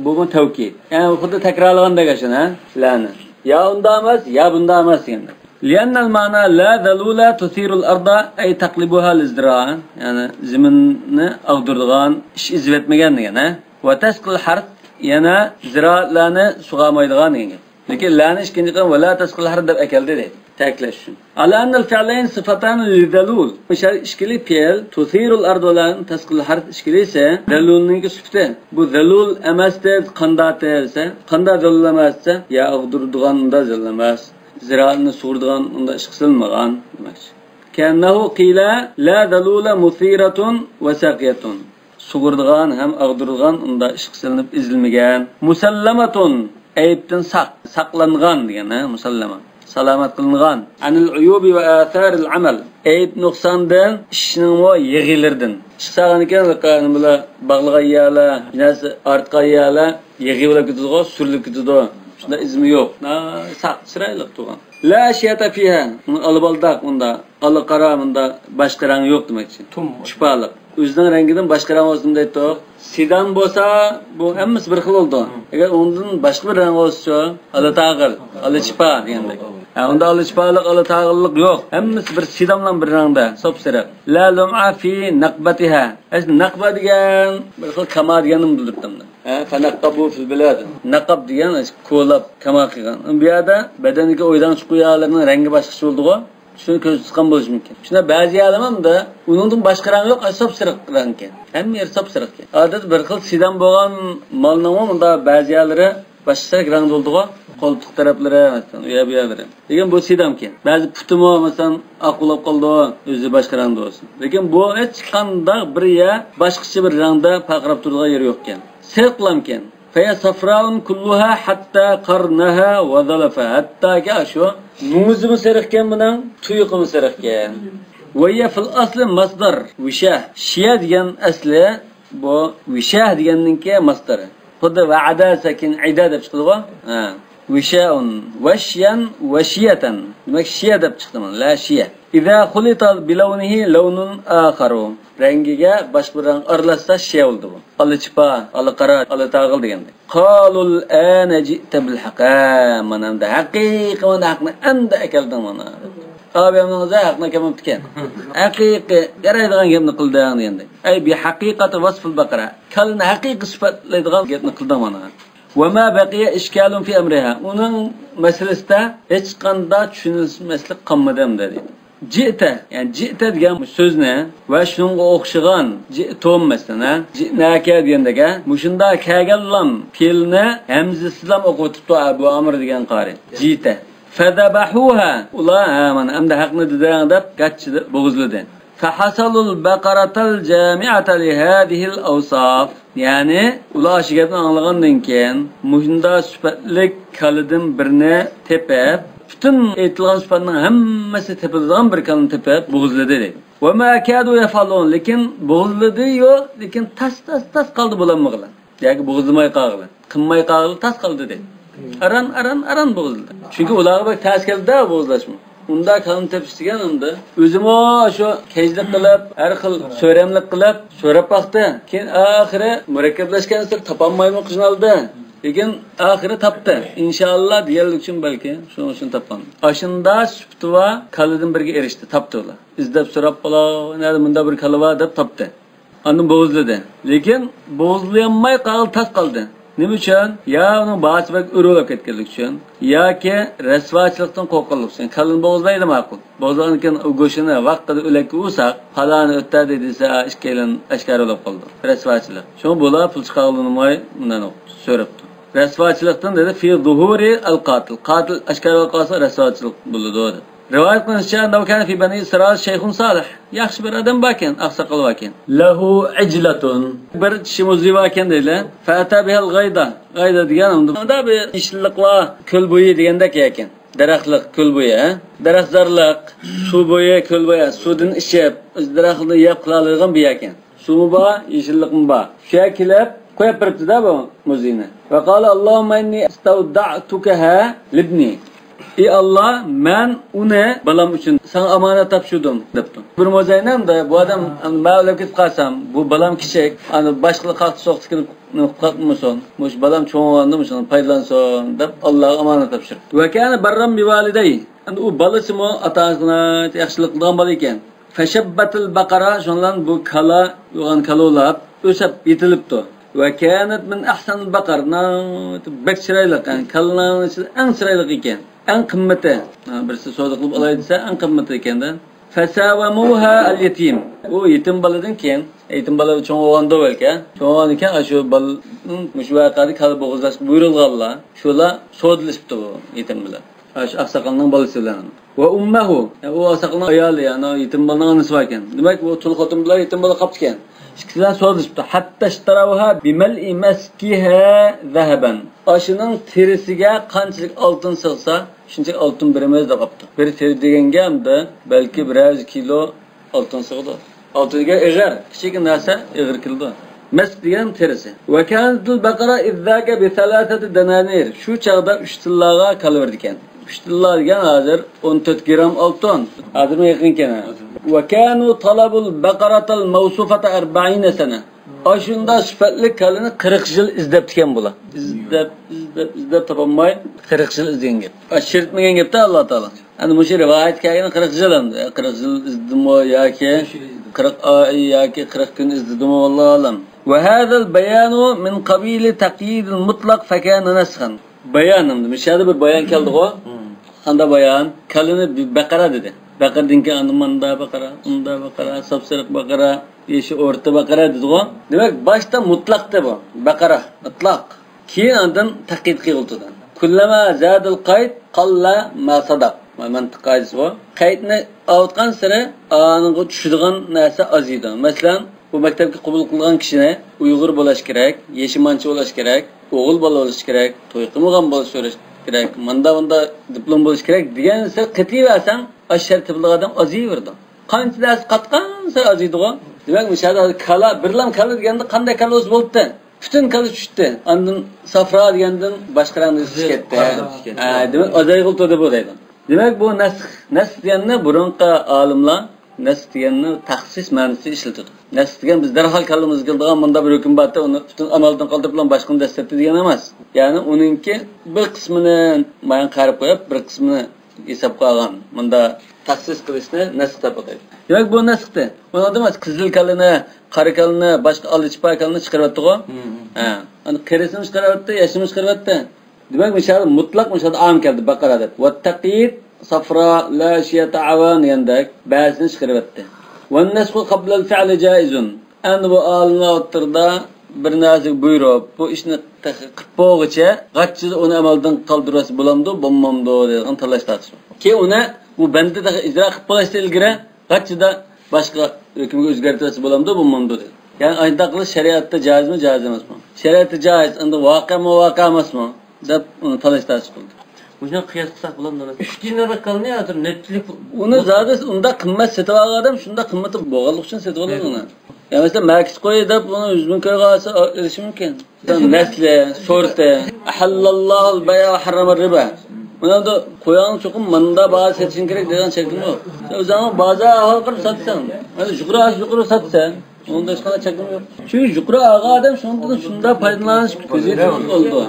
بۇمۇ تەۋكىد. يەنى خۇددى تەكرارلىغاندەك ئاشۇنى، ھە؟ لانى. يا ئۇنداق ئەمەس، يا بۇنداق ئەمەس دېگەندەك. لىئەننەل مەنا لا زەلۇلا تۇسىرۇل ئەردا، ئەي تەقلىبۇھا لىززىرائە. يەنى زېمىننى ئاغدۇرىدىغان، ئىش ئېزىۋەتمىگەن دېگەن، ھە؟ ۋە تەسقىل ھەرس، يەنە زىرائەتلەرنى سۇغارمايدىغان دېگەن گەپ. لېكىن لانى ئىككىنچى قېتىم ۋەلا تەسقىل ھەرس دەپ ئەكەلدى دەيدۇ. تەكىتلەش ئۈچۈن. ئەلە ئەننەل فىئلەينى سىفەتانى لىزەلۇل. مۇشۇ ئىككىلى پېئىل، تۇسىرۇل ئەرد ۋەلا تەسقىل ھەرس ئىككىلىسى زەلۇلنىڭكى سۈپىتى. بۇ زەلۇل ئەمەستى، قانداقتى دېسە، قانداق زەلۇل ئەمەس دېسە، يا ئاغدۇرىدىغان ئۇنداق زەلۇل ئەمەس. زىرائەتنى سۇغۇرىدىغان ئۇنداق ئىشقا سېلىنمىغان دېمەكچى. كەئەننەھۇ قىلە لا زەلۇلە مۇسىرەتۇن ۋە ساقىيەتۇن. سۇغۇرىدىغان ھەم ئاغدۇرىدىغان ئۇنداق ئىشقا سېلىنىپ ئېزىلمىگەن. مۇسەللەمەتۇن، ئەيىبتىن ساق، ساقلانغان دېگەن، ھە، مۇسەللەمە. سالامەت قىلىنغان. ئەنىل ئۇيۇبى ۋە ئاسارىل ئەمەل. ئەيىب نۇقساندىن، ئىشنىڭمۇ يېغىلىرىدىن. ئىش سالغان ئىكەن، نېمە بىلەن باغلىغان يەرلەر، نەرسە ئارتقان يەرلەر يېغىۋېلىپ كېتىدىغۇ، سۈرۈلۈپ كېتىدۇ. شۇنداق ئىزمۇ يوق. نا-، ساق، چىرايلىق تۇرغان. لا ئەشيەتە فىھا. ئۇنى ئالا بالداق، ئۇندا ئالا قارا، مۇندا باشقا رەڭ يوق دېمەكچى. تۇم. چىپالىق. ئۆزىنىڭ رەڭگىدىن باشقا رەڭ بولسۇن دەيتتۇق. سىدام بولسا، بۇ ھەممىسى بىر خىل بولىدۇ. ئەگەر ئۇنىڭدىن باشقا بىر رەڭ بولسىچۇ؟ ئالا تاغىل، ئالا چىپا دېگەندەك. ھە، ئۇندا ئالا چىپالىق، ئالا تاغىللىق يوق. ھەممىسى بىر سىداملا بىر رەڭدە، ساپسېرىق. لا لۇمئە فى نەقبەتىھا. ئەسلى نەقبە دېگەن بىر خىل كاما دېگەننى بىلدۈرۈپتۇ. ھە، فەنەققەبۇ فىل بىلاد. نەقەب دېگەن كولاپ، كاما قىلغان. بۇ يەردە بەدەندىكى ئويداڭچۇق يەرلىرىنىڭ رەڭگى باشقىچە بولىدىغۇ. شۇنى كۆزىتىپ چىققان بولۇشى مۇمكىن. شۇنداق بەزى يەرلەرمۇ مۇندا ئۇنىڭدىن باشقا رەڭ يوق، ساپسېرىق رەڭكەن. ھەممە يېرى ساپسېرىقكەن. ئادەتتە بىر خىل سىدام بولغان مالنىڭمۇ مۇندا بەزى يەرلىرى باشقىچە رەڭدە بولىدىغۇ. قولتۇق تەرەپلىرى، مەسىلەن، ئۇ يەر بۇ يەرلىرى. لېكىن بۇ سىدامكەن. بەزى پۇتىمۇ، مەسىلەن، ئاق بولۇپ قالىدۇ، ئۆزى باشقا رەڭدە بولسۇن. لېكىن بۇ ھېچقانداق بىر يەر باشقىچە بىر رەڭدە پارقىراپ تۇرىدىغان يېرى يوقكەن. سېرىقلامكەن. فهي صفراء كلها حتى قرنها وظلفها. ھەتتاكى ئاشۇ مۇڭىزىمۇ سېرىقكەن بۇنىڭ، تۇيىقىمۇ سېرىقكەن. وهي في الأصل مصدر وشاة. شىيە دېگەن ئەسلى بۇ ۋىشاھ دېگەننىڭكى ماستىرى. خۇددى ۋەئەدە ساكىن ئىدە دەپ چىقىدىغۇ. ھە. ۋىشائۇن، ۋەشيەن، ۋەشيەتەن. دېمەك، شىيە دەپ چىقتى مانا، لا شىيە. ئىزا خۇلىتە بىلەۋنىھى لەۋنۇن ئاخەرۇ. رەڭگىگە باشقا بىر رەڭ ئارىلاشسا شىيە بولىدۇ بۇ. ئالا چىپا، ئالا قارا، ئالا تاغىل دېگەندەك. قالۇل ئانە جىئتە بىل ھەق. ھە، مانا ئەمدى ھەقىقىي مانا ھەقنى ئەمدى ئەكەلدىڭ مانا. ئابىيەمنىڭ ئۆزى ھەقنى ئەكەلمەپتىكەن. ھەقىقىي يارايدىغان گەپنى قىلدىڭ دېگەندەك. ئەي بى ھەقىقەتى ۋەسفىل بەقەرە. كالىنى ھەقىقىي سۈپەتلەيدىغان گەپنى قىلدىڭ مانا. ۋە ما بەقىيە ئىشكالۇن فى ئەمرىھا. ئۇنىڭ مەسىلىسىدە ھېچقانداق چۈشىنىلمەسلىك قالمىدى ئەمدى دەيدۇ. جىئتە، يەنى جىئتە دېگەن سۆزنى ۋە شۇنىڭغا ئوخشىغان جىئتۇم مەسىلەن، ھە؟ جىئناكە دېگەندەك، ھە؟ مۇشۇنداق كەلگەنلام پېئىلنى ھەمزىسىزلام ئوقۇۋېتىپتۇ، ھە، بۇ ئامىر دېگەن قارى. جىئتە. فەزەبەھۇھا. ئۇلار، ھە، مانا ئەمدى ھەقنى دېدىڭ دەپ گاچچىدە بوغۇزلىدى. فەھەسەلۇل بەقەرەتەل جامىئەتە لىھازىھىل ئەۋساف. يەنى، ئۇلار شۇ گەپنى ئاڭلىغاندىن كېيىن، مۇشۇنداق سۈپەتلىك كالىدىن بىرنى تېپىپ، پۈتۈن ئېيتىلغان سۈپەتنىڭ ھەممىسى تېپىلىدىغان بىر كالىنى تېپىپ بوغۇزلىدى دەيدۇ. ۋە ما كادۇ يەفئەلۇن، لېكىن بوغۇزلىدى-يۇ، لېكىن تاس، تاس، تاس قالدى بولالمىغىلى. ياكى بوغۇزلىماي قالغىلى. قىلماي قالغىلى تاس قالدى دەيدۇ. ئاران، ئاران، ئاران بوغۇزلىدى. چۈنكى ئۇلارغا بەك تەس كەلدى-دە بوغۇزلاشمۇ. ئۇنداق كالىنى تېپىش دېگەن ئەمدى. ئۆزىمۇ شۇ كەجلىك قىلىپ، ھەر خىل سۆرەملىك قىلىپ، سۆرەپ باقتى. كېيىن ئاخىرى مۇرەككەپلەشكەنسېرى تاپالمايمۇ قىينالدى. لېكىن ئاخىرى تاپتى. ئىنشائاللا دېگەنلىك ئۈچۈن بەلكى شۇنىڭ ئۈچۈن تاپقان. ئاشۇنداق سۈپىتى بار كالىدىن بىرگە ئېرىشتى، تاپتى ئۇلار. ئىزدەپ سوراپ، پالاۋ، نەدە مۇنداق بىر كالا بار دەپ تاپتى. ئاندىن بوغۇزلىدى. لېكىن بوغۇزلىيالماي قالغىلى تاس قالدى. نېمە ئۈچۈن؟ يا ئۇنىڭ باھاسى بەك ئۆرە بولۇپ كەتكەنلىكى ئۈچۈن، ياكى رەسۋاچىلىقتىن قورققانلىقى ئۈچۈن. كاللىنى بوغۇزلايدۇ ماقۇل. بوغۇزلىغاندىن كېيىن ئۇ گۆشىنى ۋاقتىدا ئۆلەككە ئۇرساق، پالانى ئۆتتى دېسە، ئىككىيلەن ئاشكارا بولۇپ قالىدۇ. رەسۋاچىلىق. شۇڭا بۇلار پۇل چىقارغىلى ئۇنىماي، مۇنداق سۆرەپتۇ. رەسۋاچىلىقتىن دېدى، في ظهور القاتل. قاتىل ئاشكارا بولۇپ قالسا، رەسۋاچىلىق بولىدۇ، دېدى. رىۋايەت قىلىنىشىچە، أنه كان في بني إسرائيل شيخ صالح. ياخشى بىر ئادەم باركەن، ئاقساقال باركەن. له عجلة. بىر چىشى مۇزى باركەن دەيدۇ. فأتى بها الغيضة. غەيدا دېگەن، ئۇندا بىر يېشىللىقلار، كۆل بويى دېگەندەك يەكەن. دەرەخلىك كۆل بويى، ھە؟ دەرەخزارلىق، سۇ بويى، كۆل بويى، سۇدىن ئىچىپ، دەرەخنى يەپ قىلالايدىغان بىر يەكەن. سۇمۇ بار، يېشىللىقمۇ بار. شۇ يەرگە كېلىپ قويۇپ بېرىپتۇ-دە بۇ مۇزىنى. وقال اللهم إني استودعتكها لابني. ئى ئاللا، مەن ئۇنى بالام ئۈچۈن ساڭا ئامانەت تاپشۇردۇم، دەپتۇ. بىر مۇزەينەمدە بۇ ئادەم، مەن ئۆلۈپ كېتىپ قالسام، بۇ بالام كىچىك، ئەنە باشقىلار قاقتى سوقتى كېلىپ نېمە قىلىپ قالمىسۇن، مۇشۇ بالام چوڭ بولغاندا مۇشۇنى پايدىلانسۇن، دەپ ئاللاغا ئامانەت تاپشۇرۇپتۇ. وكان برا بوالديه. ئەنە ئۇ بالىسىمۇ ئاتا-ئانىسىغا ناھايىتى ياخشىلىق قىلىدىغان بالا ئىكەن. فشبت البقرة، شۇنىڭ بىلەن بۇ كالا، يوغان كالا بولۇپ، ئۆسۈپ يېتىلىپتۇ. وكانت من أحسن البقر، ناھايىتى بەك چىرايلىق، يەنى كالىلارنىڭ ئىچىدە ئەڭ چىرايلىقى ئىكەن. ئەڭ قىممىتى. ھە، بىرسى سودا قىلىپ ئالاي دېسە، ئەڭ قىممىتى ئىكەن-دە. فساوموها اليتيم. ئۇ يېتىم بالىدىن كېيىن، يېتىم بالا چوڭ بولغاندا بەلكى، چوڭ بولغاندىن كېيىن، ئاشۇ بالىنىڭ مۇشۇ ۋەقەدە كالا بوغۇزلاشقا بۇيرۇلغانلار، شۇلار سودىلىشىپتۇ بۇ يېتىم بىلەن. ئاشۇ ئاقساقالنىڭ بالىسى بىلەن. ۋە ئۇممەھۇ، ئۇ ئاقساقالنىڭ ئايالى، يەنى يېتىم بالىنىڭ ئانىسى باركەن. دېمەك، ئۇ تۇل خوتۇن بىلەن يېتىم بالا قاپتىكەن. ئىككىسى بىلەن سودىلىشىپتۇ. حتى اشتروها بملء مسكها ذهبا. ئاشۇنىڭ تېرىسىگە قانچىلىك ئالتۇن سىغسا، شۇنچىلىك ئالتۇن بېرىمىز دەپ قاپتۇ. بىر تېرە دېگەنگە ئەمدى بەلكى بىرەر يۈز كىلو ئالتۇن سىغىدۇ. ئالتۇن دېگەن ئېغىر، كىچىك نەرسە ئېغىر كېلىدۇ. مەسك دېگەن تېرىسى. وكانت البقرة إذ ذاك بثلاثة دنانير. شۇ چاغدا ئۈچ تىللاغا كالا بېرىدىكەن. ئۈچ تىللا دېگەن ھازىر ئون تۆت گرام ئالتۇن. ھازىرمۇ يېقىن ئىكەن. وكانوا طلبوا البقرة الموصوفة أربعين سنة. ئاشۇنداق سۈپەتلىك كالىنى قىرىق يىل ئىزدەپتىكەن بۇلار. ئىزدەپ، ئىزدەپ، ئىزدەپ تاپالماي، قىرىق يىل ئىزدىگەن گەپ. ئاشۇ شەرتلىمىگەن گەپتە ئاللا تائالا. ئەنە مۇشۇ رىۋايەتكە كەلگەن قىرىق يىل ئەمدى. قىرىق يىل ئىزدىدىمۇ ياكى قىرىق ئاي ياكى قىرىق كۈن ئىزدىدىمۇ، ۋاللاھۇ ئەلەم. وهذا البيان من قبيل تقييد المطلق فكان نسخا. بايان ئەمدى. مۇشۇ يەردە بىر بايان كەلدىغۇ. قانداق بايان؟ كالىنى بەقەرە دېدى. بەقەرىدىن كېيىن ئاندىن ماندا بەقەرە، ئۇندا بەقەرە، ساپسېرىق بەقەرە، يېشى ئورتا بەقەرە دېدىغۇ. دېمەك، باشتا مۇتلەقتى بۇ. بەقەرە، ئىتلاق. كېيىن ئاندىن تەقيىد قىلغىلى تۇرىدۇ. كلما زاد القيد قل ما صدق. مانتىق قائىدىسى بۇ. قەيدنى ئاۋۇتقانسېرى ئانىڭغا چۈشىدىغان نەرسە ئازىيىدۇ. مەسىلەن، بۇ مەكتەپكە قوبۇل قىلغان كىشىنى ئۇيغۇر بولاش كېرەك، يېشى مانچە بولاش كېرەك، ئوغۇل بالا بولاش كېرەك، توي قىلمىغان بولۇش كېرەك، ماندا مۇندا دىپلوم بولۇش كېرەك دېگەنسېرى قېتىۋەرسەڭ، ئاشۇ شەرت تېپىلىدىغان ئادەم ئازىيىۋېرىدۇ. قانچە نەرسە قاتقانسېرى ئازىيىدىغۇ. دېمەك، مۇشۇ يەردە كالا، بىرلام كالا دېگەندە قانداق كالا بولسا بولدى. پۈتۈن كالا چۈشتى. ئاندىن سافرا دېگەندىن باشقا رەڭدە چۈشۈپ كەتتى. ھە، دېمەك، ئازايغىلى تۇردى بۇ دەيدۇ. دېمەك، بۇ نەسخ، نەسخ دېگەننى بۇرۇنقى ئالىملار نەسخ دېگەننى تەخسىس مەنىسىدە ئىشلىتىدۇ. نەسخ دېگەن بىز دەرھال كاللىمىزغا كېلىدىغان مۇنداق بىر ھۆكۈم بارتى، ئۇنى پۈتۈن ئامالدىن قالدۇرۇپ باشقىنى دەسسەتتى دېگەن ئەمەس. يەنى ئۇنىڭكى بىر قىسمىنى مايان قايرىپ قويۇپ، بىر قىسمىنى ھېسابقا ئالغان مۇنداق تەخسىس قىلىشنى نەسخ دەپ ئاتايدۇ. دېمەك، بۇ نەسختى. ئۇنىڭدا ئەمەس، قىزىل كالىنى، قارا كالىنى، باشقا ئاللىچىپا كالىنى چىقىرىۋەتتىغۇ. ھە. ئەنە قېرىسىنىمۇ چىقىرىۋەتتى، ياشىنىمۇ چىقىرىۋەتتى. دېمەك، مۇشۇ يەردە مۇتلەق مۇشۇ يەردە ئام كەلدى، بەقەرە دەپ. والتقييد صفراء لا شية عوان دېگەندەك بەزىنى چىقىرىۋەتتى. والنسخ قبل الفعل جائز. ئەمدى بۇ ئالىملار ئوتتۇرىدا بىر نەرسىگە بۇيرۇپ، بۇ ئىشنى تېخى قىلىپ بولغۇچە، غاچچىدا ئۇنى ئەمەلدىن قالدۇرۇۋەتسە بولامدۇ، بولمامدۇ دەيدىغان تالاش تارتىش بار. كېيىن ئۇنى بۇ بەندنى تېخى ئىجرا قىلىپ بولۇشتىن ئىلگىرى غاچچىدا باشقا ھۆكۈمگە ئۆزگەرتىۋەتسە بولامدۇ، بولمامدۇ دەيدۇ. يەنى ئاينداق قىلىش شەرىئەتتە جائىزمۇ، جائىز ئەمەسمۇ؟ شەرىئەتتە جائىز، ئەمدى ۋەقەمۇ، ۋەقە ئەمەسمۇ دەپ ئۇنى تالاش تارتىش قىلدى. مۇشۇنى قىياس قىلساق بولامدۇ؟ ئۈچ دىنارلىق كالىنى ھازىر نەچچىلىك؟ ئۇنى زادى ئۇنداق قىممەت سېتىۋالغان ئادەم شۇنداق قىممىتى بولغانلىقى ئۈچۈن سېتىۋالىدۇ ئۇنى. يا مەسىلەن، مەكىت قويى دەپ ئۇنى يۈز مىڭ كويغا ئالسا، ئېلىشى مۇمكىن. نەسلى، سورتى، أحل الله البيع وحرم الربا. مانا ئەمدى قويۇڭنى چوقۇم ماندا باھا سېتىشىڭ كېرەك دېگەن چەكلىمە يوق. ئۆزۈڭ بازار ئاھاقىرى ساتساڭ، مانا يۇقىرى ئاز يۇقىرى ساتسا، ئۇنىڭدا ھېچقانداق چەكلىمە يوق. چۈنكى يۇقىرى ئالغان ئادەم شۇنىڭدىن شۇنداق پايدىلىنىش كۆزى بولىدۇ.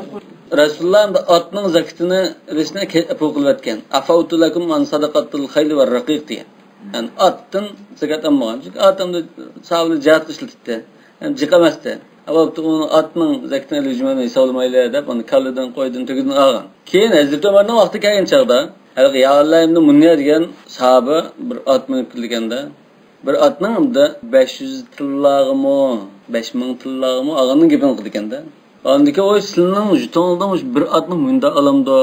رەسۇلۇللا ئەمدى ئاتنىڭ زاكىتىنى ئېلىشنى ئەپۇ قىلىۋەتكەن. عفوت لكم عن صدقة الخيل والرقيق دېگەن. يەنى ئاتتىن زاكات ئالمىغان. چۈنكى ئات ئەمدى ساۋۇنى جىھادقا ئىشلىتىتتى. يەنى جىق ئەمەستى. ئەۋەتتە ئۇنى ئاتنىڭ زەكىتىنى ئېلىۋېتىمەن، ھېسابلىمايلى دەپ، ئۇنى كاللىدىن، قويدىن، تۆگىدىن ئالغان. كېيىن ھەزرىتى ئۆمەرنىڭ ۋاقتى كەلگەن چاغدا، ھېلىقى يەئلە ئىبنى مۇنيە دېگەن ساھابە بىر ئات مىنىپ كېلىدىكەندە، بىر ئاتنىڭ ئەمدى بەش يۈز تىللاغىمۇ، بەش مىڭ تىللاغىمۇ ئالغاننىڭ گېپىنى قىلىدىكەندە. ئاندىكىن، ۋاي، سىلىنىڭ جۈتۈڭىڭىزدىن مۇشۇ بىر ئاتنى مۇنداق ئالامدۇ؟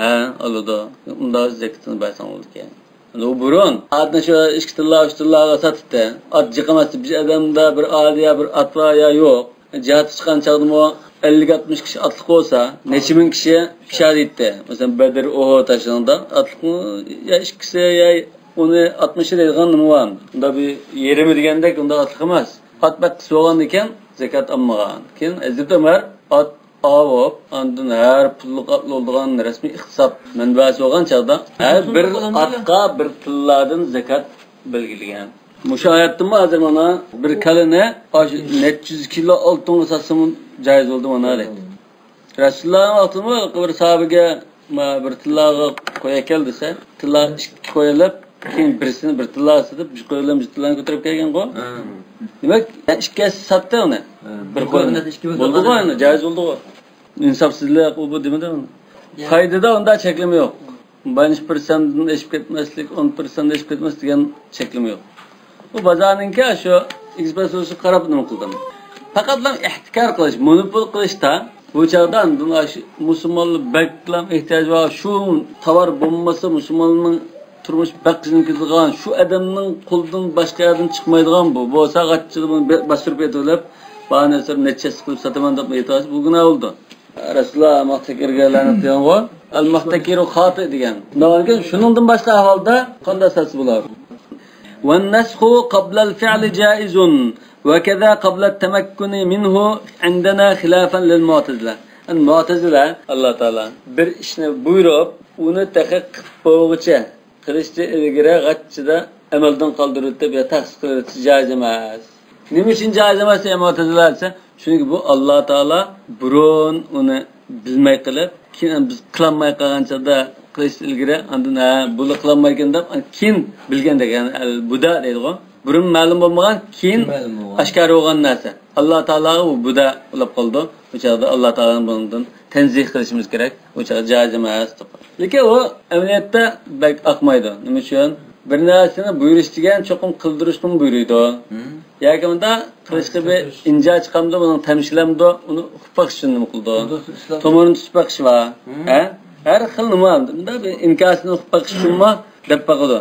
ھە، ئالىدۇ. ئۇنداق زەكىتىنى بەرسەڭ بولىدىكەن. ئۇ بۇرۇن ئاتنى شۇ ئىككى تىللا، ئۈچ تىللاغا ساتتى. ئات جىق ئەمەستى. بىر ئادەمدە بىر ئالدى يا بىر ئات بار يا يوق. جىھادقا چىققان چاغدىمۇ ئەللىك ئاتمىش كىشى ئاتلىق بولسا، نەچچە مىڭ كىشى پىشادە يېتتى. مەسىلەن، بەدر، ئۇھۇد تاشلىغاندا ئاتلىقنى يا ئىككىسى يا ئۇنى ئاتمىشى دەيدىغان نېمە بار؟ ئۇنداق بىر يېرىمى دېگەندەك ئۇنداق ئاتلىق ئەمەس. ئات بەك قىس بولغاندىكىن زەكات ئالمىغان. كېيىن ھەزرىتى ئۆمەر ئات ئاۋۇپ، ئاندىن ھەر پۇللۇق ئات بولىدىغان رەسمىي ئىقتىساد مەنبەسى بولغان چاغدا ھەر بىر ئاتقا بىر تىللادىن زەكات بەلگىلىگەن. مۇشۇ ئايەتتىنمۇ ھازىر مانا بىر كالىنى ئاشۇ نەچچە يۈز كىلو ئالتۇنغا ساتسىمۇ جايىز بولدى مانا دەيدۇ. رەسۇلۇللانىڭ ۋاقتىدىمۇ بىر ساھابىگە، ما، بىر تىللاغا قوي ئەكەل دېسە، تىللا ئىككى قوي ئېلىپ، كېيىن بىرسىنى بىر تىللاغا سېتىپ، بىر قوي بىلەن بىر تىللانى كۆتۈرۈپ كەلگەنغۇ. ھە. دېمەك، ئىككىسى ساتتى ئۇنى. ھە. بىر قوينى. بولدىغۇ ئەمدى، جايىز بولدىغۇ. ئىنساپسىزلىق ئۇ بۇ دېمىدى. يا. قائىدىدە ئۇنداق چەكلىمە يوق. بەش پىرسەنتتىن ئېشىپ كەتمەسلىك، ئون پىرسەنتتىن ئېشىپ كەتمەس دېگەن چەكلىمە يوق. بۇ بازارنىڭكى شۇ ئېكسپرېس بولۇشىغا قاراپ نېمە قىلدىم. پەقەتلا ئېھتىكار قىلىش، مونوپول قىلىشتا بۇ چاغدا ئاندىن ئاشۇ مۇسۇلمانلار بەكلا ئېھتىياجى بار، شۇ تاۋار بولمىسا مۇسۇلماننىڭ تۇرمۇشى بەك قىيىنغا كېتىدىغان، شۇ ئادەمنىڭ قولىدىن باشقا يەردىن چىقمايدىغان بۇ. بولسا غاچچىدا بۇنى بە-، باستۇرۇپ ئېتىۋېلىپ، باھانە سۆرەپ نەچچە ھەسسە قىلىپ ساتىمەن دەپ ئېيتىۋالسا بۇ گۇناھ بولىدۇ. رەسۇلۇللا ماختەكىرگە لەنەت دېگەنغۇ. ئەل ماختەكىرۇ خاتىئ دېگەن. شۇنىڭدىن باشقا ئەھۋالدا قانداق ساتسا بولار؟ والنسخ قبل الفعل جائز وكذا قبل التمكن منه عندنا خلافا للمعتزلة. ئەن مۇئتەزىلە ئاللا تائالا بىر ئىشنى بۇيرۇپ، ئۇنى تېخى قىلىپ بولغۇچە قىلىشتىن ئىلگىرى غاچچىدا ئەمەلدىن قالدۇرۇۋېتىپ يا تەخسىس قىلىۋېتىش جائىز ئەمەس. نېمە ئۈچۈن جائىز ئەمەس دېگەن مۇئتەزىلە دېسە، چۈنكى بۇ ئاللا تائالا بۇرۇن ئۇنى بىلمەي قىلىپ، كېيىن بىز قىلالماي قالغان چاغدا قىلىشتىن ئىلگىرى، ئاندىن، ھە، بۇلا قىلالمايكەن دەپ، كېيىن بىلگەندەك، يەنى ئەل بۇدا دەيدىغۇ. بۇرۇن مەلۇم بولمىغان، كېيىن كېيىن مەلۇم بولغان. ئاشكارا بولغان نەرسە. ئاللا تائالا ئۇ بۇدا بولۇپ قالىدۇ. ئۇ چاغدا ئاللا تائالانى بۇنىڭدىن تەنزىھ قىلىشىمىز كېرەك. ئۇ چاغدا جائىز ئەمەس دەپ. لېكىن ئۇ ئەمەلىيەتتە بەك ئاقمايدۇ. نېمە ئۈچۈن؟ بىر نەرسىنى بۇيرۇش دېگەن چوقۇم قىلدۇرۇشقىمۇ بۇيرۇيدۇ. مم. ياكى مۇنداق قىلىشقا بىر ئىنجا چىقامدۇ، بۇنىڭ تەمشىلەمدۇ، ئۇنى ئۇقۇپ بېقىش ئۈچۈن نېمە قىلىدۇ؟ تومۇرىنى تۇتۇپ بېقىش بار. مم. ھە؟ ھەر خىل نېمە، مۇنداق بىر ئىنكاسىنى ئۇقۇپ بېقىش ئۈچۈنمۇ دەپ بېقىدۇ.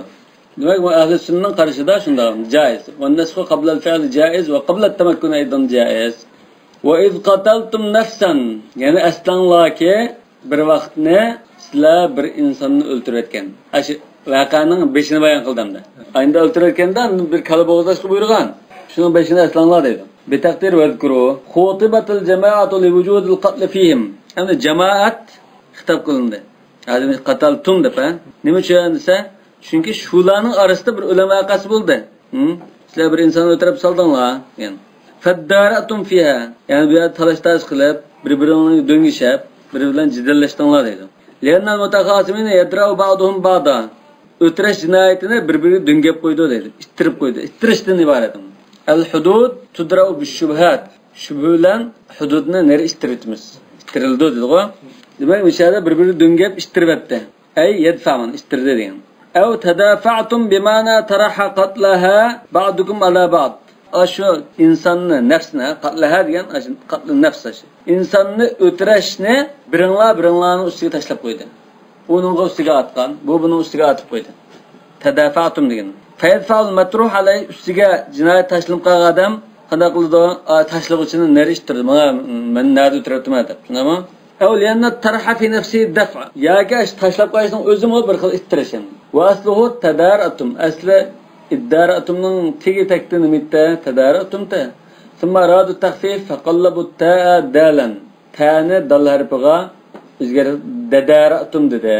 دېمەك، بۇ ئەھلى سۈننىنىڭ قارىشىدا شۇنداق جائىز. والنسخ قبل الفعل جائز وقبل التمكن أيضا جائز. وإذ قتلتم نفسا، يەنى ئەسلەڭلاركى، بىر ۋاقىتنى سىلەر بىر ئىنساننى ئۆلتۈرۈۋەتكەن. ئاشۇ ۋەقەنىڭ بېشىنى بايان قىلدى ئەمدى. ئاينىدا ئۆلتۈرۈۋەتكەندە بىر كالا بوغۇزلاشقا بۇيرۇغان. شۇنىڭ بېشىنى ئەسلەڭلار دەيدۇ. بتقدير واذكروا. خطبت الجماعة لوجود القتل فيهم. ئەمدى جامائەت خىتاب قىلىندى. ھازىر قاتالتۇم دەپ، ھە؟ نېمە ئۈچۈن دېسە، چۈنكى شۇلارنىڭ ئارىسىدا بىر ئۆلۈم ۋەقەسى بولدى. ھە؟ سىلەر بىر ئىنساننى ئۆلتۈرۈپ سالدىڭلار، دېگەن. فدارأتم فيها، يەنى بۇ يەردە تالاش-تارتىش قىلىپ، بىر-بىرىڭلارنى دۆڭگىشەپ، بىر-بىرى بىلەن جېدەللەشتىڭلار دەيدۇ. لأن المتخاصمين يدرأ بعضهم بعضا. ئۆلتۈرۈش جىنايىتىنى بىر-بىرىگە دۆڭگەپ قويىدۇ دەيدۇ. ئىتتىرىپ قويىدۇ. ئىتتىرىشتىن ئىبارەت. الحدود تدرأ بالشبهات. شۈبھە بىلەن ھۇدۇدنى نېرى ئىتتىرىۋېتىمىز. ئىتتىرىلىدۇ دېدىغۇ. دېمەك، مۇشۇ يەردە بىر-بىرىگە دۆڭگەپ ئىتتىرىۋەتتى. ئەي يەدفەمۇن، ئىتتىردى دېگەن. ئەۋ تەدافەتۇم بىمەنا تەرەھە قەتلەھە بەئدۇكۇم ئەلا بەئد. ئاشۇ ئىنساننى، نەپسىنى، قەتلەھە دېگەن، ئاشۇ قەتلى نەپس ئاشۇ. ئىنساننى ئۆلتۈرۈشنى بىرىڭلار بىرىڭلارنىڭ ئۈستىگە تاشلاپ قويدى. ئۇنىڭغا ئۈستىگە ئاتقان، بۇ بۇنىڭ ئۈستىگە ئاتىپ قويدى. تەدافەتۇم دېگەن. فەيەدفەئۇل مەترۇھ ئەلەيھ، ئۈستىگە جىنايەت تاشلىنىپ قالغان ئادەم قانداق قىلىدۇ؟ ئا، تاشلىغۇچىنى نېرى ئىتتىرىدۇ. مانا مەن نەدە ئۆلتۈرۈۋەتتىم دەپ. شۇنداقمۇ؟ ئەۋ لىئەننە تەرھە فى نەفسىھى دەفئ. ياكى ئاشۇ تاشلاپ قويۇشنىڭ ئۆزىمۇ بىر خىل ئىتتىرىش. ۋە ئەسلۇھۇ تەدارەتۇم. ئەسلى ئىددارەتۇمنىڭ تېگى تەكتى نېمە ئىدى؟ تەدارەتۇمتى. ثم أرادوا التخفيف فقلبوا التاء دالا. تەنى دال ھەرپىغا ئۆزگەرتىپ دەدارەتۇم دېدى.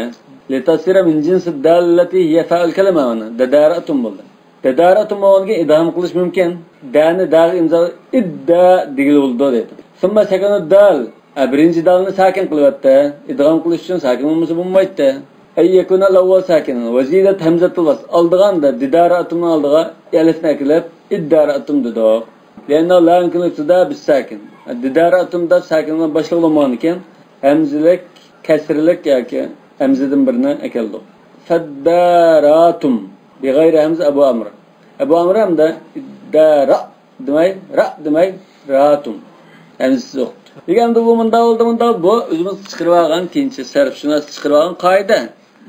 لتصير من جنس الدال التي هي فاء الكلمة، مانا دەدارەتۇم بولدى. دەدارەتۇم بولغاندىكىن ئىدغام قىلىش مۇمكىن. دەنى داغا ئىمزا ئىددا دېگىلى بولىدۇ دەيدۇ. ثم سكنوا الدال. ئە، بىرىنچى دالنى ساكىن قىلىۋەتتى. ئىدغام قىلىش ئۈچۈن ساكىن بولمىسا بولمايتتى. أن يكون الأول ساكنا وزيدت همزة الوصل. ئالدىغا دەدارەتۇمنىڭ ئالدىغا ئەلىفنى ئەكىلىپ ئىددارەتۇم دېدۇق. لأنه لا يمكن الابتداء بالساكن. ادارأتم دەپ ساكىن بىلەن باشلىغىلى بولمىغاندىكىن، ھەمزىلىك، كەسرىلىك ياكى ھەمزىدىن بىرنى ئەكەلدۇق. فاداراتم بغير همزة أبو عمرو. ئەبۇ ئەمرە ھەمدە دارا دېمەي، را دېمەي، راتۇم. ھەمزىسى يوق. دېگەندە بۇ مۇنداق بولدى، مۇنداق، بۇ ئۆزىمىز چىقىرىۋالغان كېيىنچە سەرپشۇناسلار چىقىرىۋالغان قائىدە.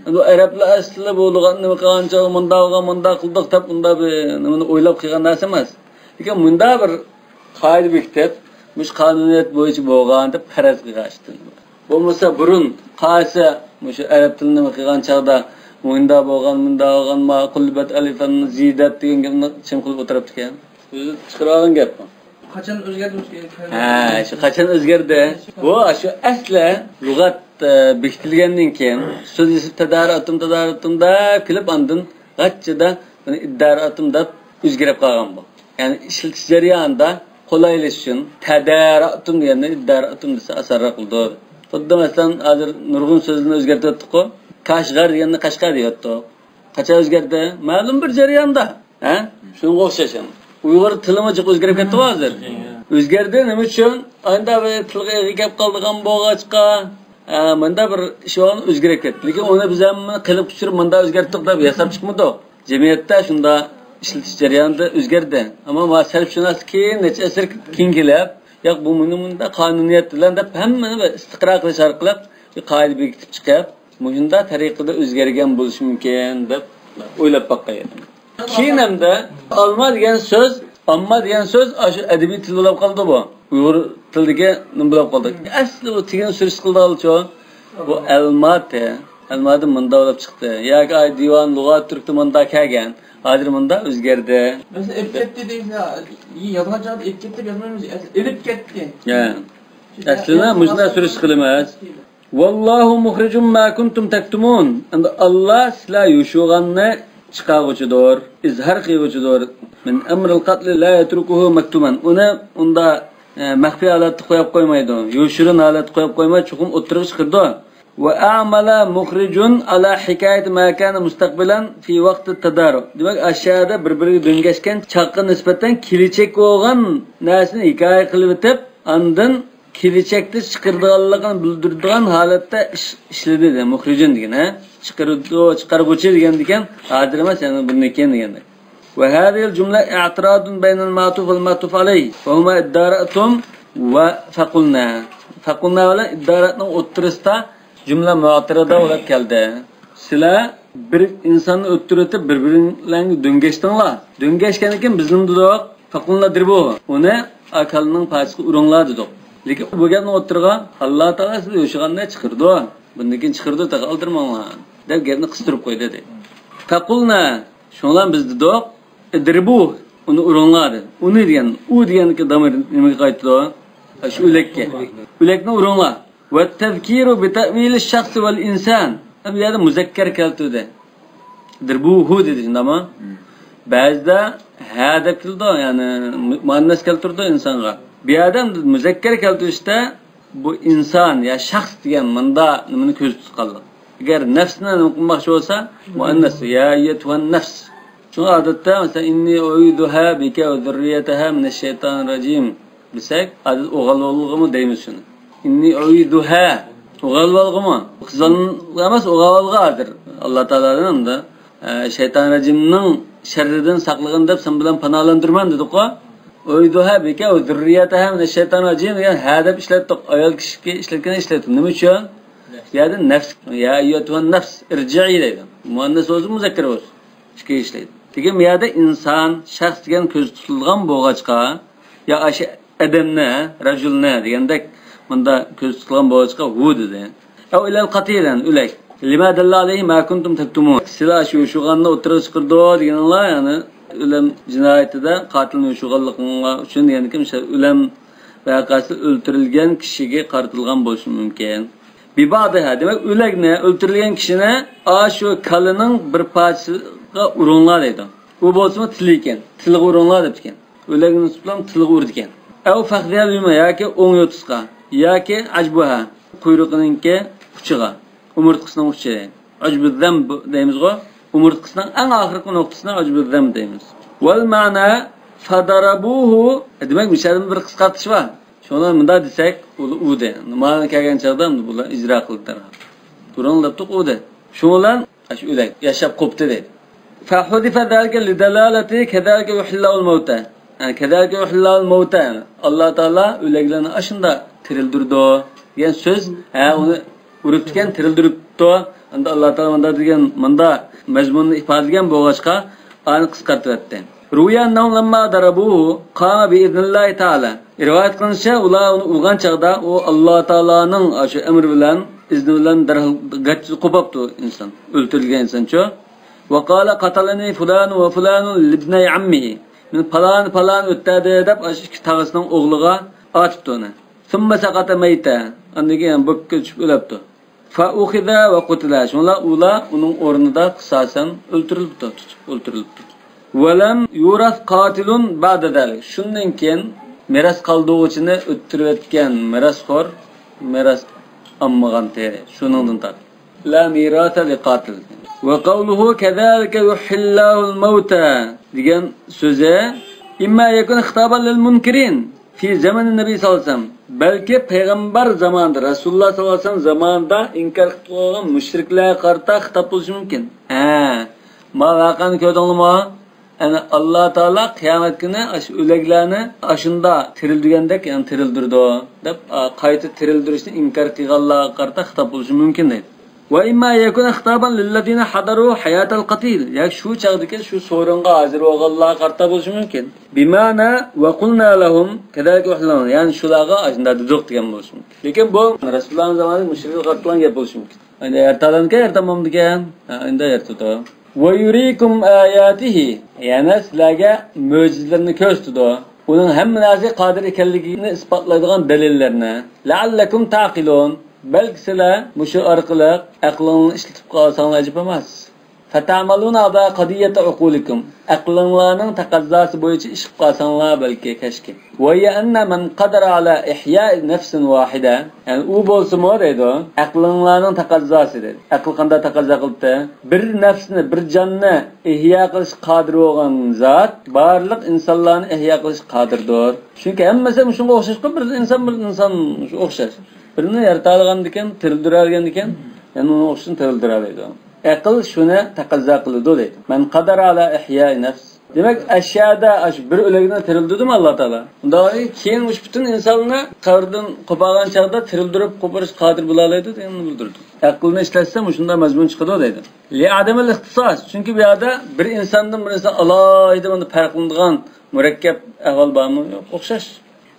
ئەمدى ئەرەبلەر ئەسلى بۇ لۇغەتنى نېمە قىلغانچە مۇنداق قىلغان، مۇنداق قىلدۇق دەپ مۇنداق بىر نېمىنى ئويلاپ قىلغان نەرسە ئەمەس. لېكىن مۇنداق بىر قائىدە بېكىتىپ، مۇشۇ قانۇنىيەت بويىچە بولغان دەپ پەرەز قىلغان ئىشتىن. بولمىسا بۇرۇن قايسى مۇشۇ ئەرەب تىلىنى قىلغان چاغدا مۇنداق بولغان، مۇنداق بولغان، ما قۇلبەت ئەلىفەن زىيدەت دېگەن گەپنى چىڭ قىلىپ ئولتۇرۇپتىكەن. ئۆزى چىقىرىۋالغان گەپمۇ. قاچان ئۆزگەردى؟ ھە، شۇ قاچان ئۆزگەردى؟ بۇ شۇ ئەسلى لۇغەت، ئە، بېكىتىلگەندىن كېيىن سۆز يېزىپ تەدارەتۇم، تەدارەتۇم دەپ كېلىپ ئاندىن غاچچىدا بۇنى ئىددارەتۇم دەپ ئۆزگىرىپ قالغان بۇ. يەنى ئىشلىتىش جەريانىدا قولايلىشىش ئۈچۈن تەدارەتۇم دېگەننى ئىددارەتۇم دېسە ئاسانراق بولىدۇ. خۇددى مەسىلەن، ھازىر نۇرغۇن سۆزلەرنى ئۆزگەرتىۋەتتۇققۇ. كاشغەر دېگەننى قەشقەر دەيۋەتتۇق. قاچان ئۆزگەردى؟ مەلۇم بىر جەرياندا. ھە؟ شۇنىڭغا ئوخشاش. ئۇيغۇر تىلىمۇ جىق ئۆزگىرىپ كەتتىغۇ ھازىر. ئۆزگەردى، نېمە ئۈچۈن؟ ئاندا بىر تىلغا ئېغىر كەپ قالىدىغان بولغاچقا، ھە، مۇندا بىر ئىش بولغان ئۆزگىرىپ كەتتى. لېكىن ئۇنى بىز ھەممە قېلىپ چۈشۈرۈپ مۇندا ئۆزگەرتتۇق دەپ ياساپ چىقمىدۇق. جەمئىيەتتە شۇنداق ئىشلىتىش جەريانىدا ئۆزگەردى. ئەمما ما سەرپشۇناسلىق كېيىن نەچچە ئەسىر كېيىن كېلىپ، ياق، بۇ مۇنى مۇنداق قانۇنىيەت بىلەن دەپ ھەممىنى بىر ئىستىقرار قىلىش ئارقىلىق بىر قائىدە بېكىتىپ چىقىپ، مۇشۇنداق تەرىقىدە ئۆزگەرگەن بولۇشى مۇمكىن دەپ ئويلاپ باققان ئىدىم. كېيىن ھەمدە ئالما دېگەن سۆز، ئامما دېگەن سۆز ئاشۇ ئەدەبىي تىل بولۇپ قالدى بۇ. ئۇيغۇر تىلىدىكى نېمە بولۇپ قالدى؟ ئەسلى بۇ تېگىن سۈرۈشتە قىلىدىغانلىچۇ؟ بۇ ئەلماتى. ئەلماتى مۇندا بولۇپ چىقتى. ياكى ئاي دىۋان لۇغات تۈركتە مۇندا كەلگەن. ھازىر مۇندا ئۆزگەردى. مەسىلەن، ئېلىپ كەتتى دېيسىلەر، يازغان چاغدا ئېلىپ كەتتى دەپ يازمايمىز. ئەسلى ئېلىپ كەتتى. يا. ئەسلىدە مۇشۇنداق سۈرۈشتە قىلىمىز. ۋاللاھۇ مۇخرىجۇم ما كۇنتۇم تەكتۇمۇن. ئەمدى ئاللا سىلەر يوشۇرغاننى چىقارغۇچىدۇر، ئىزھار قىلغۇچىدۇر. مىن ئەمرىل قەتلى لا يەترۇكۇھۇ مەكتۇمەن. ئۇنى ئۇندا، ئە، مەخپىي ھالەتتە قويۇپ قويمايدۇ. يوشۇرۇن ھالەتتە قويۇپ قويماي، چوقۇم ئوتتۇرىغا چىقىرىدۇ. ۋە ئەمەلە مۇخرىجۇن ئالا ھېكايەتى ما كان مۇستەقبىلەن فى ۋاقتى تەدارۇك. دېمەك، ئاشۇ يەردە بىر-بىرىگە دۆڭگەشكەن چاغقا نىسبەتەن كېلىچەك بولغان نەرسىنى ھېكايە قىلىۋېتىپ، ئاندىن كېلىچەكتە چىقىرىدىغانلىقىنى بىلدۈرىدىغان ھالەتتە ئىش-، ئىشلىدى، دە، مۇخرىجۇن دېگەن، ھە؟ چىقىرىدۇ، چىقارغۇچى دېگەندىكەن، ھازىر ئەمەس، يەنى بۇندىن كېيىن دېگەندەك. وهذه الجملة اعتراض بين المعطوف والمعطوف عليه، وهما ادارأتم وفقلنا. فقلنا بىلەن ادارەتنىڭ ئوتتۇرىسىدا جۈملە مۇئتەرىزە بولۇپ كەلدى. سىلەر بىر ئىنساننى ئۆلتۈرۈۋېتىپ، بىر-بىرىڭلارنى دۆڭگەشتىڭلار. دۆڭگەشكەندىن كېيىن بىز نېمە دېدۇق؟ فقلنا اضربوه. ئۇنى ئاكالنىڭ پاچىسىغا ئۇرۇڭلار دېدۇق. لېكىن بۇ گەپنىڭ ئوتتۇرىغا، ئاللا تائالا سىزنى يوشۇرغاننى چىقىرىدۇ. بۇندىن كېيىن چىقىرىدۇ، تېخى ئالدىرىماڭلار، دەپ گەپنى قىستۇرۇپ قويدى، دەيدۇ. فقلنا، شۇڭلار بىز دېدۇق، اضربوه، ئۇنى ئۇرۇڭلار، دېدى. ئۇنى دېگەن، ئۇ دېگەن دامىر نېمىگە قايتىدۇ؟ شۇ ئۆلەككە. ئۆلەكنى ئۇرۇڭلار. والتذكير بتأويل الشخص والإنسان. بۇ يەردە مۇزەككەر كەلتۈردى. اضربوه دېدى، شۇنداقمۇ؟ بەزىدە ھە دەپ كېلىدۇ، يەنى مۇ-، مۇئەننەس كەلتۈرىدۇ ئىنسانغا. بۇ يەردە مۇزەككەر كەلتۈرۈشتە بۇ ئىنسان يا شەخس دېگەن مۇندا نېمىنى كۆزدە تۇتقانلىق. ئەگەر نەفسنى نېمە قىلماقچى بولسا، مۇئەننەس، يا ئەييەتۇھەن نەفس. شۇڭا ئادەتتە، مەسىلەن، إني أعيذها بك وذريتها من الشيطان الرجيم دېسەك، ئادەتتە ئوغۇل بالىغىمۇ دەيمىز شۇنى. إني أعيذها. ئوغۇل بالىغىمۇ؟ قىز بالىغا ئەمەس، ئوغۇل بالىغا ھازىر. ئاللا تائالادىن ئەمدى، ئە، شەيتان رەجىمنىڭ شەررىدىن ساقلىغىن دەپ سەن بىلەن پاناھلاندۇرىمەن دېدۇققۇ. أعيذها بك وذريتها من الشيطان الرجيم دېگەن ھە دەپ ئىشلەتتۇق. ئايال كىشىگە ئىشلەتكەن ئىشلەتتۇق. نېمە ئۈچۈن؟ بۇ يەردە نەپس، يا ئەييەتۇھەن نەفس، ئىرجىئى دەيدۇ. مۇئەننەس بولسۇن، مۇزەككەر بولسۇن. ئىككى ئىشلەيدۇ. لېكىن بۇ يەردە ئىنسان، شەخس دېگەن كۆزدە تۇتۇلغان بولغاچقا، يا ئاشۇ ئادەمنى، رەجۇلنى دېگەندەك مۇندا كۆزدە تۇتۇلغان بولغاچقا ھۇ دېدى. ئەۋ ئىلەل قەتىل، يەنى ئۆلەك. لما دل عليه ما كنتم تكتمون. سىلەر شۇ يوشۇرغاننى ئوتتۇرىغا چىقىرىدۇ دېگىنىڭلار، يەنى ئۆلۈم جىنايىتىدە قاتىلنى يوشۇرغانلىقىڭلار ئۈچۈن، يەنى كىم شۇ ئۆلۈم ۋەقەسى ئۆلتۈرۈلگەن كىشىگە قارىتىلغان بولۇشى مۇمكىن. ببعضها، دېمەك، ئۆلەكنى، ئۆلتۈرۈلگەن كىشىنى ئاشۇ كالىنىڭ بىر پارچىسىغا ئۇرۇڭلار دەيدۇ. ئۇ بولسىمۇ تىلى ئىكەن، تىلىغا ئۇرۇڭلار دەپتىكەن. ئۆلەكنى تۇتۇپ تىلىغا ئۇرىدىكەن. ئەۋ فەخذىھا بىما، ياكى ئوڭ يوتىسىغا، ياكى ئەجبۇھا، قۇيرۇقىنىڭكى ئۇچىغا، ئومۇرتقىسىنىڭ ئۇچى. ئەجبۇززەم دەيمىزغۇ، ئومۇرتقىسىنىڭ ئەڭ ئاخىرقى نۇقتىسىنى ئەجبۇززەم دەيمىز. ۋەل مەنا فضربوه. دېمەك، مۇشۇ يەردە بىر قىسقارتىش بار. شۇڭا مۇنداق دېسەك، ئۇلار ئۇردى. مانا كەلگەن چاغدا بۇلار ئىجرا قىلدى دەرھال. تۇرۇڭ دەپتۇق، ئۇردى. شۇنىڭ بىلەن ئاشۇ ئۆلەك ياشاپ قوپتى دەيدۇ. فحذف ذلك لدلالة كذلك يحيي الله الموتى. يەنى كذلك يحيي الله الموتى، يەنى ئاللا تائالا ئۆلەكلەرنى ئاشۇنداق تىرىلدۈرىدۇ دېگەن سۆز. ھە، ئۇنى ئۇرۇپتىكەن، تىرىلدۈرۈپتۇ. ئەمدى ئاللا تائالا مۇنداق دېگەن، مۇنداق مەزمۇننى ئىپادىلىگەن بولغاچقا، ئانى قىسقارتىۋەتتى. روي أنهم لما ضربوه قام بإذن الله تعالى. رىۋايەت قىلىنىشىچە، ئۇلار ئۇنى ئۇرغان چاغدا ئۇ ئاللا تائالانىڭ ئاشۇ ئەمرى بىلەن، ئىزنى بىلەن دەرھال گاچچىسى قوپاپتۇ ئىنسان، ئۆلتۈرۈلگەن ئىنسانچۇ. وقال قتلني فلان وفلان لابني عمه. مېنى پالان پالان ئۆلتۈردى دەپ ئاشۇ ئىككى تاغىسىنىڭ ئوغلىغا ئاتىپتۇ ئۇنى. ثم سقط ميتا. ئاندىن كېيىن بوككا چۈشۈپ ئۆلۈپتۇ. فأخذ وقتل. شۇڭلار ئۇلار ئۇنىڭ ئورنىدا قىساسەن ئۆلتۈرۈلۈپتۇ، تۇتۇپ ئۆلتۈرۈلۈپتۇ. ولم يورث قاتل بعد ذلك. شۇندىن كېيىن مىراس قالدۇرغۇچىنى ئۆلتۈرۈۋەتكەن مىراسخور مىراس ئالمىغانتى. شۇنىڭدىن تارتىپ. لا ميراث لقاتل. وقوله كذلك يحيي الله الموتى دېگەن سۆزى إما يكون خطابا للمنكرين في زمن النبي صلى الله عليه وسلم. بەلكى پەيغەمبەر زامانىدا، رەسۇلۇللا ساللاللاھۇ ئەلەيھى ۋەسەللەم زامانىدا ئىنكار قىلىپ قويغان مۇشرىكلارغا قارىتا خىتاب بولۇشى مۇمكىن. ھە، ما ۋەقەنى كۆردۈڭلارمۇ؟ يەنى ئاللا تائالا قىيامەت كۈنى ئاشۇ ئۆلەكلەرنى ئاشۇنداق تىرىلدۈرگەندەك، يەنى تىرىلدۈرىدۇ دەپ، ئا، قايتا تىرىلدۈرۈشنى ئىنكار قىلغانلارغا قارىتا خىتاب بولۇشى مۇمكىن دەيدۇ. وإما يكون خطابا للذين حضروا حياة القتيل. ياكى شۇ چاغدىكى شۇ سورۇنغا ھازىر بولغانلارغا قارىتا بولۇشى مۇمكىن. بمعنى وقلنا لهم كذلك يحيي الله. يەنى شۇلارغا ئاشۇنداق دېدۇق دېگەن بولۇشى مۇمكىن. لېكىن بۇ رەسۇلۇللانىڭ زامانىدىكى مۇشرىكلارغا قارىتىلغان گەپ بولۇشى مۇمكىن. ئەمدى يەرتالامدىكەن، يەرتالمامدىكەن؟ ھە، ئەمدى يەرتىدۇ. ويريكم آياته. يەنە سىلەرگە مۆجىزىلىرىنى كۆرسىتىدۇ. ئۇنىڭ ھەممە نەرسىگە قادىر ئىكەنلىكىنى ئىسپاتلايدىغان دەلىللەرنى. لعلكم تعقلون. بەلكى سىلەر مۇشۇ ئارقىلىق ئەقلىڭلارنى ئىشلىتىپ قالساڭلار ئەجەب ئەمەس. فتعملون على قضية عقولكم. ئەقلىڭلارنىڭ تەقەززاسى بويىچە ئىش قىلىپ قالساڭلار بەلكى كەچكى. وهي أن من قدر على إحياء نفس واحدة. يەنى ئۇ بولسىمۇ دەيدۇ، ئەقلىڭلارنىڭ تەقەززاسى دەيدۇ. ئەقىل قانداق تەقەززا قىلىپتۇ؟ بىر نەپسنى، بىر جاننى ئىھيا قىلىشقا قادىر بولغان زات بارلىق ئىنسانلارنى ئىھيا قىلىشقا قادىردۇر. چۈنكى ھەممىسى شۇنىڭغا ئوخشاشقۇ، بىر ئىنسان، بىر ئىنسان ئوخشاش. بىرىنى يارىتالىغاندىكىن، تىرىلدۈرەلىگەندىكىن، يەنە ئۇنىڭ ئوخشىشىنى تىرىلدۈرەلەيدۇ. ئەقىل شۇنى تەقەززا قىلىدۇ دەيدۇ. من قدر على إحياء نفس. دېمەك، ئەشيادا ئاشۇ بىر ئۆلۈكنى تىرىلدۈردىمۇ ئاللا تائالا؟ ئۇنداق كېيىن مۇشۇ پۈتۈن ئىنساننى قەبرىدىن قوپارغان چاغدا تىرىلدۈرۈپ قوپۇرۇشقا قادىر بولالايدۇ دېگەننى بىلدۈرىدۇ. ئەقىلنى ئىشلەتسە مۇشۇنداق مەزمۇن چىقىدۇ دەيدۇ. لعدم الاختصاص. چۈنكى بۇ يەردە بىر ئىنساندىن بىر ئىنسان ئالاھىدە مۇنداق پەرقلىنىدىغان مۇرەككەپ ئەھۋال بارمۇ؟ يوق، ئوخشاش.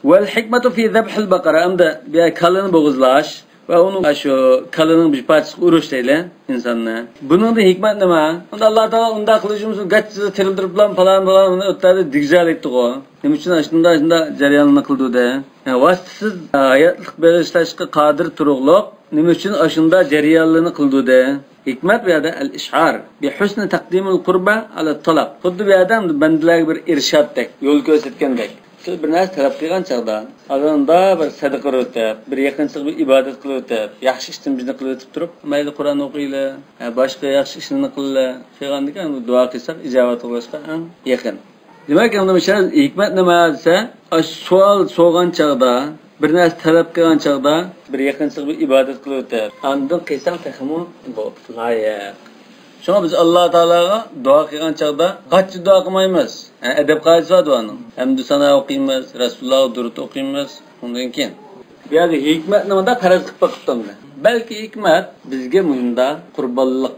والحكمة في ذبح البقرة. ئەمدى بۇ يەر كالىنى بوغۇزلاش ۋە ئۇنىڭ شۇ كالىنىڭ بىر پارچىسىغا ئۇرۇش دەيلى ئىنساننى. بۇنىڭدا ھېكمەت نېمە؟ ئۇندا ئاللا تائالا ئۇنداق قىلىشىمىز گەچچىسى تىرىلدۈرۈپلا پالان پالان ئۇنى ئۆتتەردى دېگۈزەلەيتتىغۇ. نېمە ئۈچۈن ئاشۇنداق، ئاشۇنداق جەرياننى قىلدۇ دە؟ ھە، ۋاسىتىسىز ھاياتلىق بېغىشلاشقا قادىر تۇرۇقلۇق نېمە ئۈچۈن ئاشۇنداق جەريانلارنى قىلدۇ دە؟ ھېكمەت بۇ يەردە ئەل ئىشئار بى ھۇسنى تەقدىمىل قۇربە ئەلە تالاپ. خۇددى بۇ يەردە بەندىلەرگە بىر ئىرشادتەك، يول كۆرسەتكەندەك. سىز بىر نەرسە تەلەپ قىلغان چاغدا، ئالدىندا بىر سەدىقە قىلىۋېتىپ، بىر يېقىنچىلىق، بىر ئىبادەت قىلىۋېتىپ، ياخشى ئىشتىن بىرنى قىلىۋېتىپ تۇرۇپ، مەيلى قۇرئان ئوقۇيلى، ھە، باشقا ياخشى ئىشلارنى قىلىلى، قىلغاندىكىن دۇئا قىلساق ئىجابەت بولۇشقا ئەڭ يېقىن. دېمەك، ئەمدى مۇشۇ ھېكمەت نېمە دېسە، ئاشۇ سوئال سورىغان چاغدا، بىر نەرسە تەلەپ قىلغان چاغدا، بىر يېقىنچىلىق، بىر ئىبادەت قىلىۋېتىپ، ئاندىن قىلساڭ تېخىمۇ بۇ لايىق. شۇڭا بىز ئاللا تائالاغا دۇئا قىلغان چاغدا غاچچا دۇئا قىلمايمىز. ھە، ئەدەپ قائىدىسى بار دۇئانىڭ. ھەمدۇ سانا ئوقۇيمىز، رەسۇلۇللاغا دۇرۇت ئوقۇيمىز. ئۇندىن كېيىن بۇ يەردە ھېكمەتنى مۇنداق پەرەز قىلىپ باقىپتۇ. بەلكى ھېكمەت بىزگە مۇشۇنداق قۇربانلىق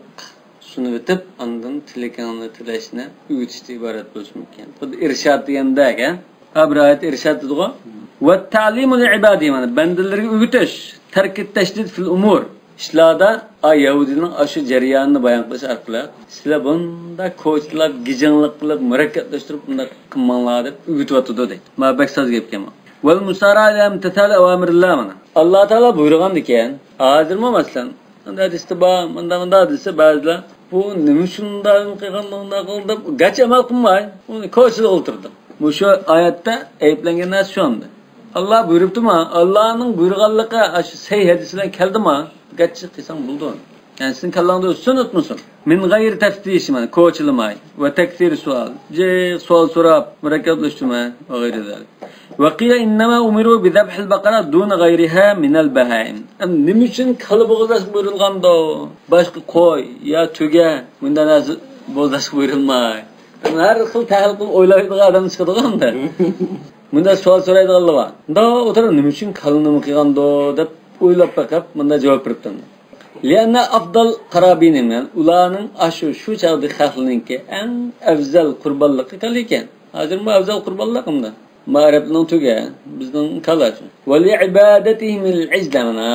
سۇنۇۋېتىپ، ئاندىن تىلىكىڭنى تىلەشنى ئۆگىتىشتىن ئىبارەت بولۇشى مۇمكىن. خۇددى ئىرشاد دېگەندەك، ھە؟ ھە، بىر ئايەت ئىرشاد دېدىغۇ. ۋەتتەلىمۇ لىئىبادى، مانا، بەندىلىرىگە ئۆگىتىش. تەركىت تەشدىد فىل ئۇمۇر. ئىشلاردا، ئا، يەھۇدىينىڭ ئاشۇ جەريانىنى بايان قىلىش ئارقىلىق، سىلەر بۇنداق كوچىلاپ، گىجىڭلىق قىلىپ، مۇرەككەپلەشتۈرۈپ، بۇنداق قىلماڭلار دەپ ئۆگىتىۋاتىدۇ دەيدۇ. مانا بەك ساز گەپكەن بۇ. ۋەل مۇسارا ئىلە ئىمتىسال ئەۋامىرىللا، مانا. ئاللا تائالا بۇيرۇغاندىكەن، ھازىرمۇ مەسىلەن، ھەدىستە بار، مۇنداق، مۇنداق دېسە بەزىلەر، بۇ نېمە شۇنداق قىلغان، مۇنداق قىلدى دەپ، گەرچە ئەمەل قىلماي، ئۇنى كوچىلىق ئولتۇردى. مۇشۇ ئايەتتە ئەيىبلەنگەن نەرسە شۇ ئەمدى. ئاللا بۇيرۇپتىما؟ ئاللانىڭ بۇيرۇغانلىقى ئاشۇ سەھىھ ھەدىس بىلەن كەلدىما؟ گەرچە قىلساڭ بولىدۇ. يەنى سېنىڭ كاللاڭدا ئۆتسۇن، ئۆتمىسۇن. من غير تفتيش، مانا، كوچىلىماي. وتكثير السؤال، جىق سوئال سوراپ، مۇرەككەپلەشتۈرمەي، وغير ذلك. وقيل إنما أمروا بذبح البقرة دون غيرها من البهائم. ئەمدى نېمە ئۈچۈن كالا بوغۇزلاشقا بۇيرۇلغاندۇ؟ باشقا قوي يا تۆگە، مۇنداق نەرسە بوغۇزلاشقا بۇيرۇلماي. ھەر خىل تەھلىل قىلىپ ئويلايدىغان ئادەم چىقىدىغۇ ئەمدى. مۇنداق سوئال سورايدىغانلار بار. مۇنداق ئولتۇرۇپ نېمە ئۈچۈن كالا نېمە قىلغاندۇ دەپ ئويلاپ بېقىپ مۇنداق جاۋاب بېرىپتۇ. لأن أفضل قرابينهم، يەنى ئۇلارنىڭ ئاشۇ شۇ چاغدىكى خەقلىرىنىڭكى ئەڭ ئەۋزەل قۇربانلىقى كالا ئىكەن. ھازىرمۇ ئەۋزەل قۇربانلىق ئەمدى. مائارابلارنىڭ تۆگە، بىزنىڭ كالا شۇ. ولعبادتهم العجل، مانا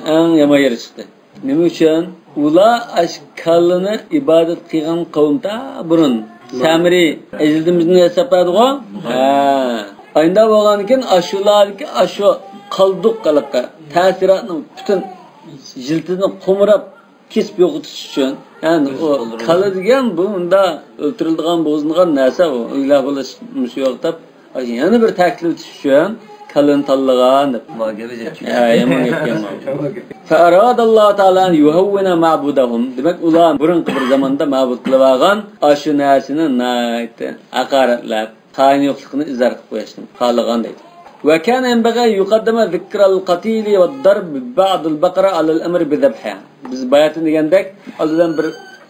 ئەڭ يامان يېرى چىقتى. نېمە ئۈچۈن؟ ئۇلار ئاشۇ كالىنى ئىبادەت قىلغان قەۋم تا بۇرۇن. سامرى ئەجدادىمىزنى ھېسابلايدىغۇ؟ ھە. ئايندا بولغاندىكىن ئاشۇلاردىكى ئاشۇ قالدۇق قىلىقى، تەسىراتنىڭ پۈتۈن يىلتىزىنى قومۇراپ كېسىپ يوقىتىش ئۈچۈن. يەنى ئۇ كالا دېگەن بۇ مۇندا ئۆلتۈرۈلىدىغان، بوغۇزلىنىدىغان نەرسە، ئۇ ئىلاھ بولۇش مۇشۇ يوق دەپ، يەنە بىر تەكىتلىۋېتىش ئۈچۈن كالىنى تاللىغان دەپ. ھە، يامان گەپكەن. فأراد الله تعالى أن يهون معبودهم. دېمەك، ئۇلار بۇرۇنقى بىر زاماندا مەبۇد قىلىۋالغان ئاشۇ نەرسىنى ناھايىتى ھاقارەتلەپ، تايىنى يوقلۇقىنى ئىزھار قىلىپ قويۇشنى خالىغان دەيدۇ. وكان ينبغي أن يقدم ذكر القتيل والضرب بعد البقرة على الأمر بذبحها. بىز باياتىن دېگەندەك، ئالدىدىن بىر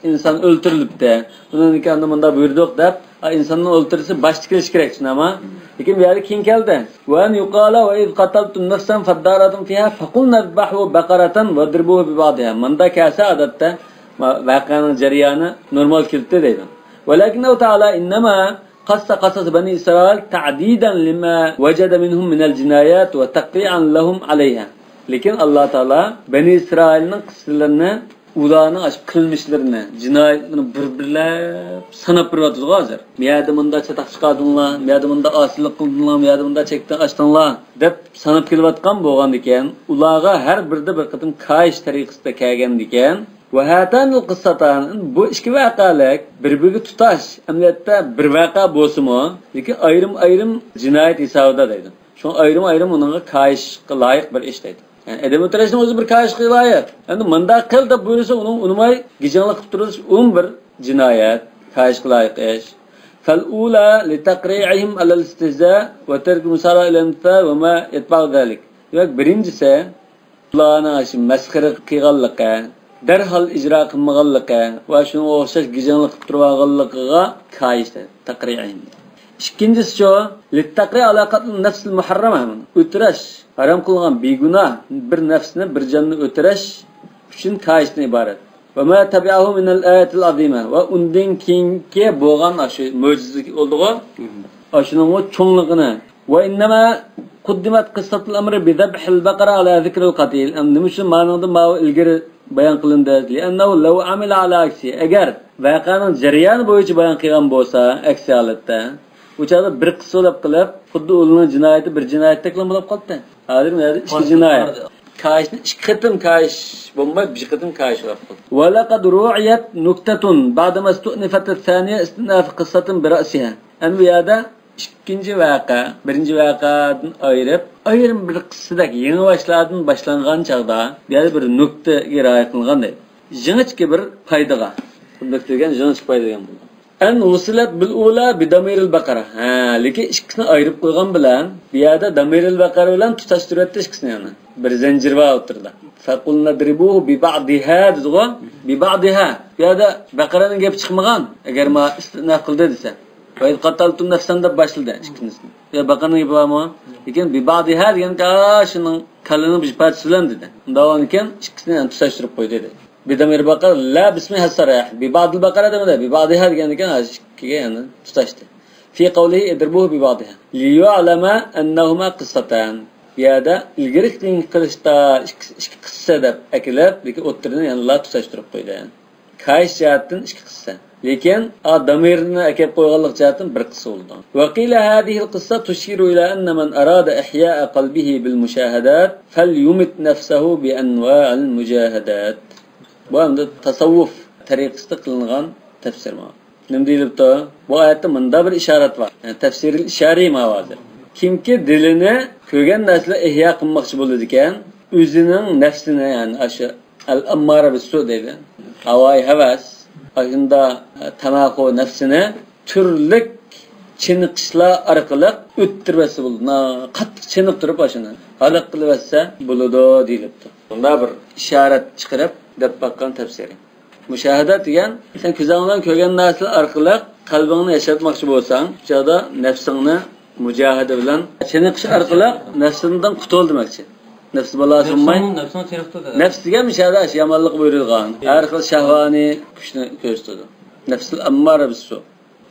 ئىنسان ئۆلتۈرۈلۈپتۇ. ئۇنىڭدىن كېيىن ئاندا مۇندا بۇيرۇدۇق دەپ، ئا، ئىنساننى ئۆلتۈرسە باشتا كېلىشى كېرەك، شۇنداقمۇ؟ لېكىن بۇ يەردە كېيىن كەلدى. وأن يقال وإذ قتلتم نفسا فادارأتم فيها فقلنا اذبحوا بقرة واضربوه ببعضها. مۇندا كەلسە ئادەتتە ۋەقەنىڭ جەريانى نورمال كېلىدۇ دەيدۇ. ولكنه تعالى إنما خص قصص بني إسرائيل تعديدا لما وجد منهم من الجنايات وتقريعا لهم عليها. لېكىن ئاللا تائالا بەنى ئىسرائىلنىڭ قىسسىلىرىنى، ئۇلارنىڭ ئاشۇ قىلمىشلىرىنى، جىنايەتلىرىنى بىر-بىرلەپ ساناپ بېرىۋاتىدىغۇ ھازىر. بۇ يەردە مۇنداق چاتاق چىقاردىڭلار، بۇ يەردە مۇنداق ئاسىيلىق قىلدىڭلار، بۇ يەردە مۇنداق چەكتىن ئاشتىڭلار دەپ ساناپ كېلىۋاتقان بولغاندىكىن، ئۇلارغا ھەر بىرىدە بىر قېتىم كايىش تەرىقىسىدە كەلگەندىكىن، وهاتان القصتان، بۇ ئىككى ۋەقەلىك بىر-بىرىگە تۇتاش، ئەمەلىيەتتە بىر ۋەقە بولسىمۇ، لېكىن ئايرىم-ئايرىم جىنايەت ھېسابىدا دەيدۇ. شۇڭا ئايرىم-ئايرىم ئۇنىڭغا كايىشقا لايىق بىر ئىش دەيدۇ. يەنى ئادەم ئۆلتۈرۈشنىڭ ئۆزى بىر كايىشقا لايىق. ئەمدى مۇنداق قىل دەپ بۇيرۇسا، ئۇنىڭ ئۇنىماي گىجىڭلىق قىلىپ تۇرۇش ئۇمۇ بىر جىنايەت، كايىشقا لايىق ئىش. فالأولى لتقريعهم على الاستهزاء وترك المسارعة إلى الامتثال وما يتبع ذلك. دېمەك، بىرىنچىسى، ئۇلارنىڭ شۇ مەسخىرە قىلغانلىقى، دەرھال ئىجرا قىلمىغانلىقى ۋە شۇنىڭغا ئوخشاش گىجىڭلىق قىلىپ تۇرۇۋالغانلىقىغا كايىش، تەقرىئىن. ئىككىنچىسىچۇ، للتقريع على قتل النفس المحرمة، ئۆلتۈرۈش، ھارام قىلغان بىگۇناھ بىر نەپسنى، بىر جاننى ئۆلتۈرۈش ئۈچۈن كايىشتىن ئىبارەت. وما تبعه من الآية العظيمة، ۋە ئۇندىن كېيىنكى بولغان ئاشۇ مۆجىزىلىك بولدىغۇ، ئاشۇنىڭمۇ چوڭلۇقىنى. وإنما قدمت قصة الأمر بذبح البقرة على ذكر القتيل. ئەمدى نېمە ئۈچۈن مانىڭدىن ماۋۇ ئىلگىرى بايان قىلىندى؟ لأنه لو عمل على عكسه، ئەگەر ۋەقەنىڭ جەريانى بويىچە بايان قىلغان بولسا، ئەكسى ھالەتتە، ئۇ چاغدا بىر قىسسا بولۇپ قېلىپ، خۇددى ئۇلارنىڭ جىنايىتى بىر جىنايەتتەكلا بولۇپ قالدى. ھازىر بۇ يەردە ئىككى جىنايەت. كايىشنى ئىككى قېتىم كايىش بولماي، بىر قېتىم كايىش بولۇپ قالدى. ولقد رويت نكتة بعدما استؤنفت الثانية استئناف قصة برأسها. ئەمدى بۇ يەردە ئىككىنچى ۋەقە، بىرىنچى ۋەقەدىن ئايرىپ، ئايرىم بىر قىسسىدەك يېڭى باشلاردىن باشلانغان چاغدا، بۇ يەردە بىر نۇكتىگە رىئايە قىلىنغان دەيدۇ. يېڭىچكە بىر پايدىغا. نۇكتە دېگەن يېڭىچكە پايدا دېگەن بولىدۇ. أن وصلت بالأولى بضمير البقرة. ھە، لېكىن ئىككىسىنى ئايرىپ قويغان بىلەن، بۇ يەردە ضمير البقرة بىلەن تۇتاشتۇرۇۋەتتى ئىككىسىنى يەنە. بىر زەنجىر بار ئوتتۇرىدا. فقلنا اضربوه ببعضها دېدىغۇ. ببعضها. بۇ يەردە بەقەرەنىڭ گېپى چىقمىغان. ئەگەر ما ئىستىئناف قىلدى دېسە. وإذ قتلتم نفسا دەپ باشلىدى ئىككىنچىسىنى. يا بەقەرەنىڭ گېپى بارمۇ؟ لېكىن ببعضها دېگەنكى، ئا، شۇنىڭ كالىنىڭ بىر پارچىسى بىلەن دېدى. ئۇنداق بولغاندىكىن ئىككىسىنى يەنە تۇتاشتۇرۇپ قويدى دېدى. بضمير البقرة لا باسمها الصريح. ببعض البقرة دېمىدى. ببعضها دېگەندىكىن، ھە، ئىككىگە يەنە تۇتاشتى. في قوله اضربوه ببعضها ليعلم أنهما قصتان. بۇ يەردە ئىلگىرىكى قىلىشتا ئىككى، ئىككى قىسسە دەپ ئەكېلىپ، لېكىن ئوتتۇرىنى يەنىلا تۇتاشتۇرۇپ قويدى. كايىش جەھەتتىن ئىككى قىسسە. لېكىن، ئا، دامىرنى ئەكەپ قويغانلىق جەھەتتىن بىر قىسسە بولىدۇ. وقيل هذه القصة تشير إلى أن من أراد إحياء قلبه بالمشاهدات فليمت نفسه بأنواع المجاهدات. بۇ ئەمدى تەسەۋۋۇپ تەرىقىسىدە قىلىنغان تەپسىر بۇ. نېمە دېيىلىپتۇ؟ بۇ ئايەتتە مۇنداق بىر ئىشارەت بار. يەنى تەفسىرىل ئىشارىي ماۋۇ ھازىر. كىمكى دىلىنى كۆرگەن نەرسىلەر ئىھيا قىلماقچى بولىدىكەن، ئۆزىنىڭ نەپسىنى، يەنى ئاشۇ ئەل ئەممارە بىسسۇ دەيدۇ. ھاۋايى ھەۋەس، ئاشۇنداق تاماخۇ نەپسىنى تۈرلۈك چېنىقىشلار ئارقىلىق ئۆتتۈرۈۋەتسە بولىدۇ. نا-، قاتتىق چېنىقتۇرۇپ ئاشۇنى ھالاك قىلىۋەتسە بولىدۇ دېيىلىپتۇ. بۇنداق بىر ئىشارەت چىقىرىپ دەپ باققان تەپسىرى. مۇشاھىدە دېگەن، سەن كۆزۈڭ بىلەن كۆرگەن نەرسىلەر ئارقىلىق قەلبىڭنى ياشارتماقچى بولساڭ، شۇ چاغدا نەپسىڭنى مۇجاھىدە بىلەن چېنىقىش ئارقىلىق نەپسىڭدىن قۇتۇل دېمەكچى. نەپس بالا سۇنماي. نەپسىڭ، نەپسىڭ چېنىقتۇر دەيدۇ. نەپس دېگەن مۇشۇ يەردە يامانلىق بۇيرۇلغان. ھەر خىل شەھۋانىي كۈچنى كۆرسىتىدۇ. نەپسىل ئەممارە بىسسۇ.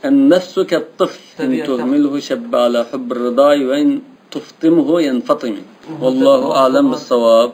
النفس كالطفل، إن تهمله شب على حب الرضاع وإن تفطمه ينفطم. والله أعلم بالصواب.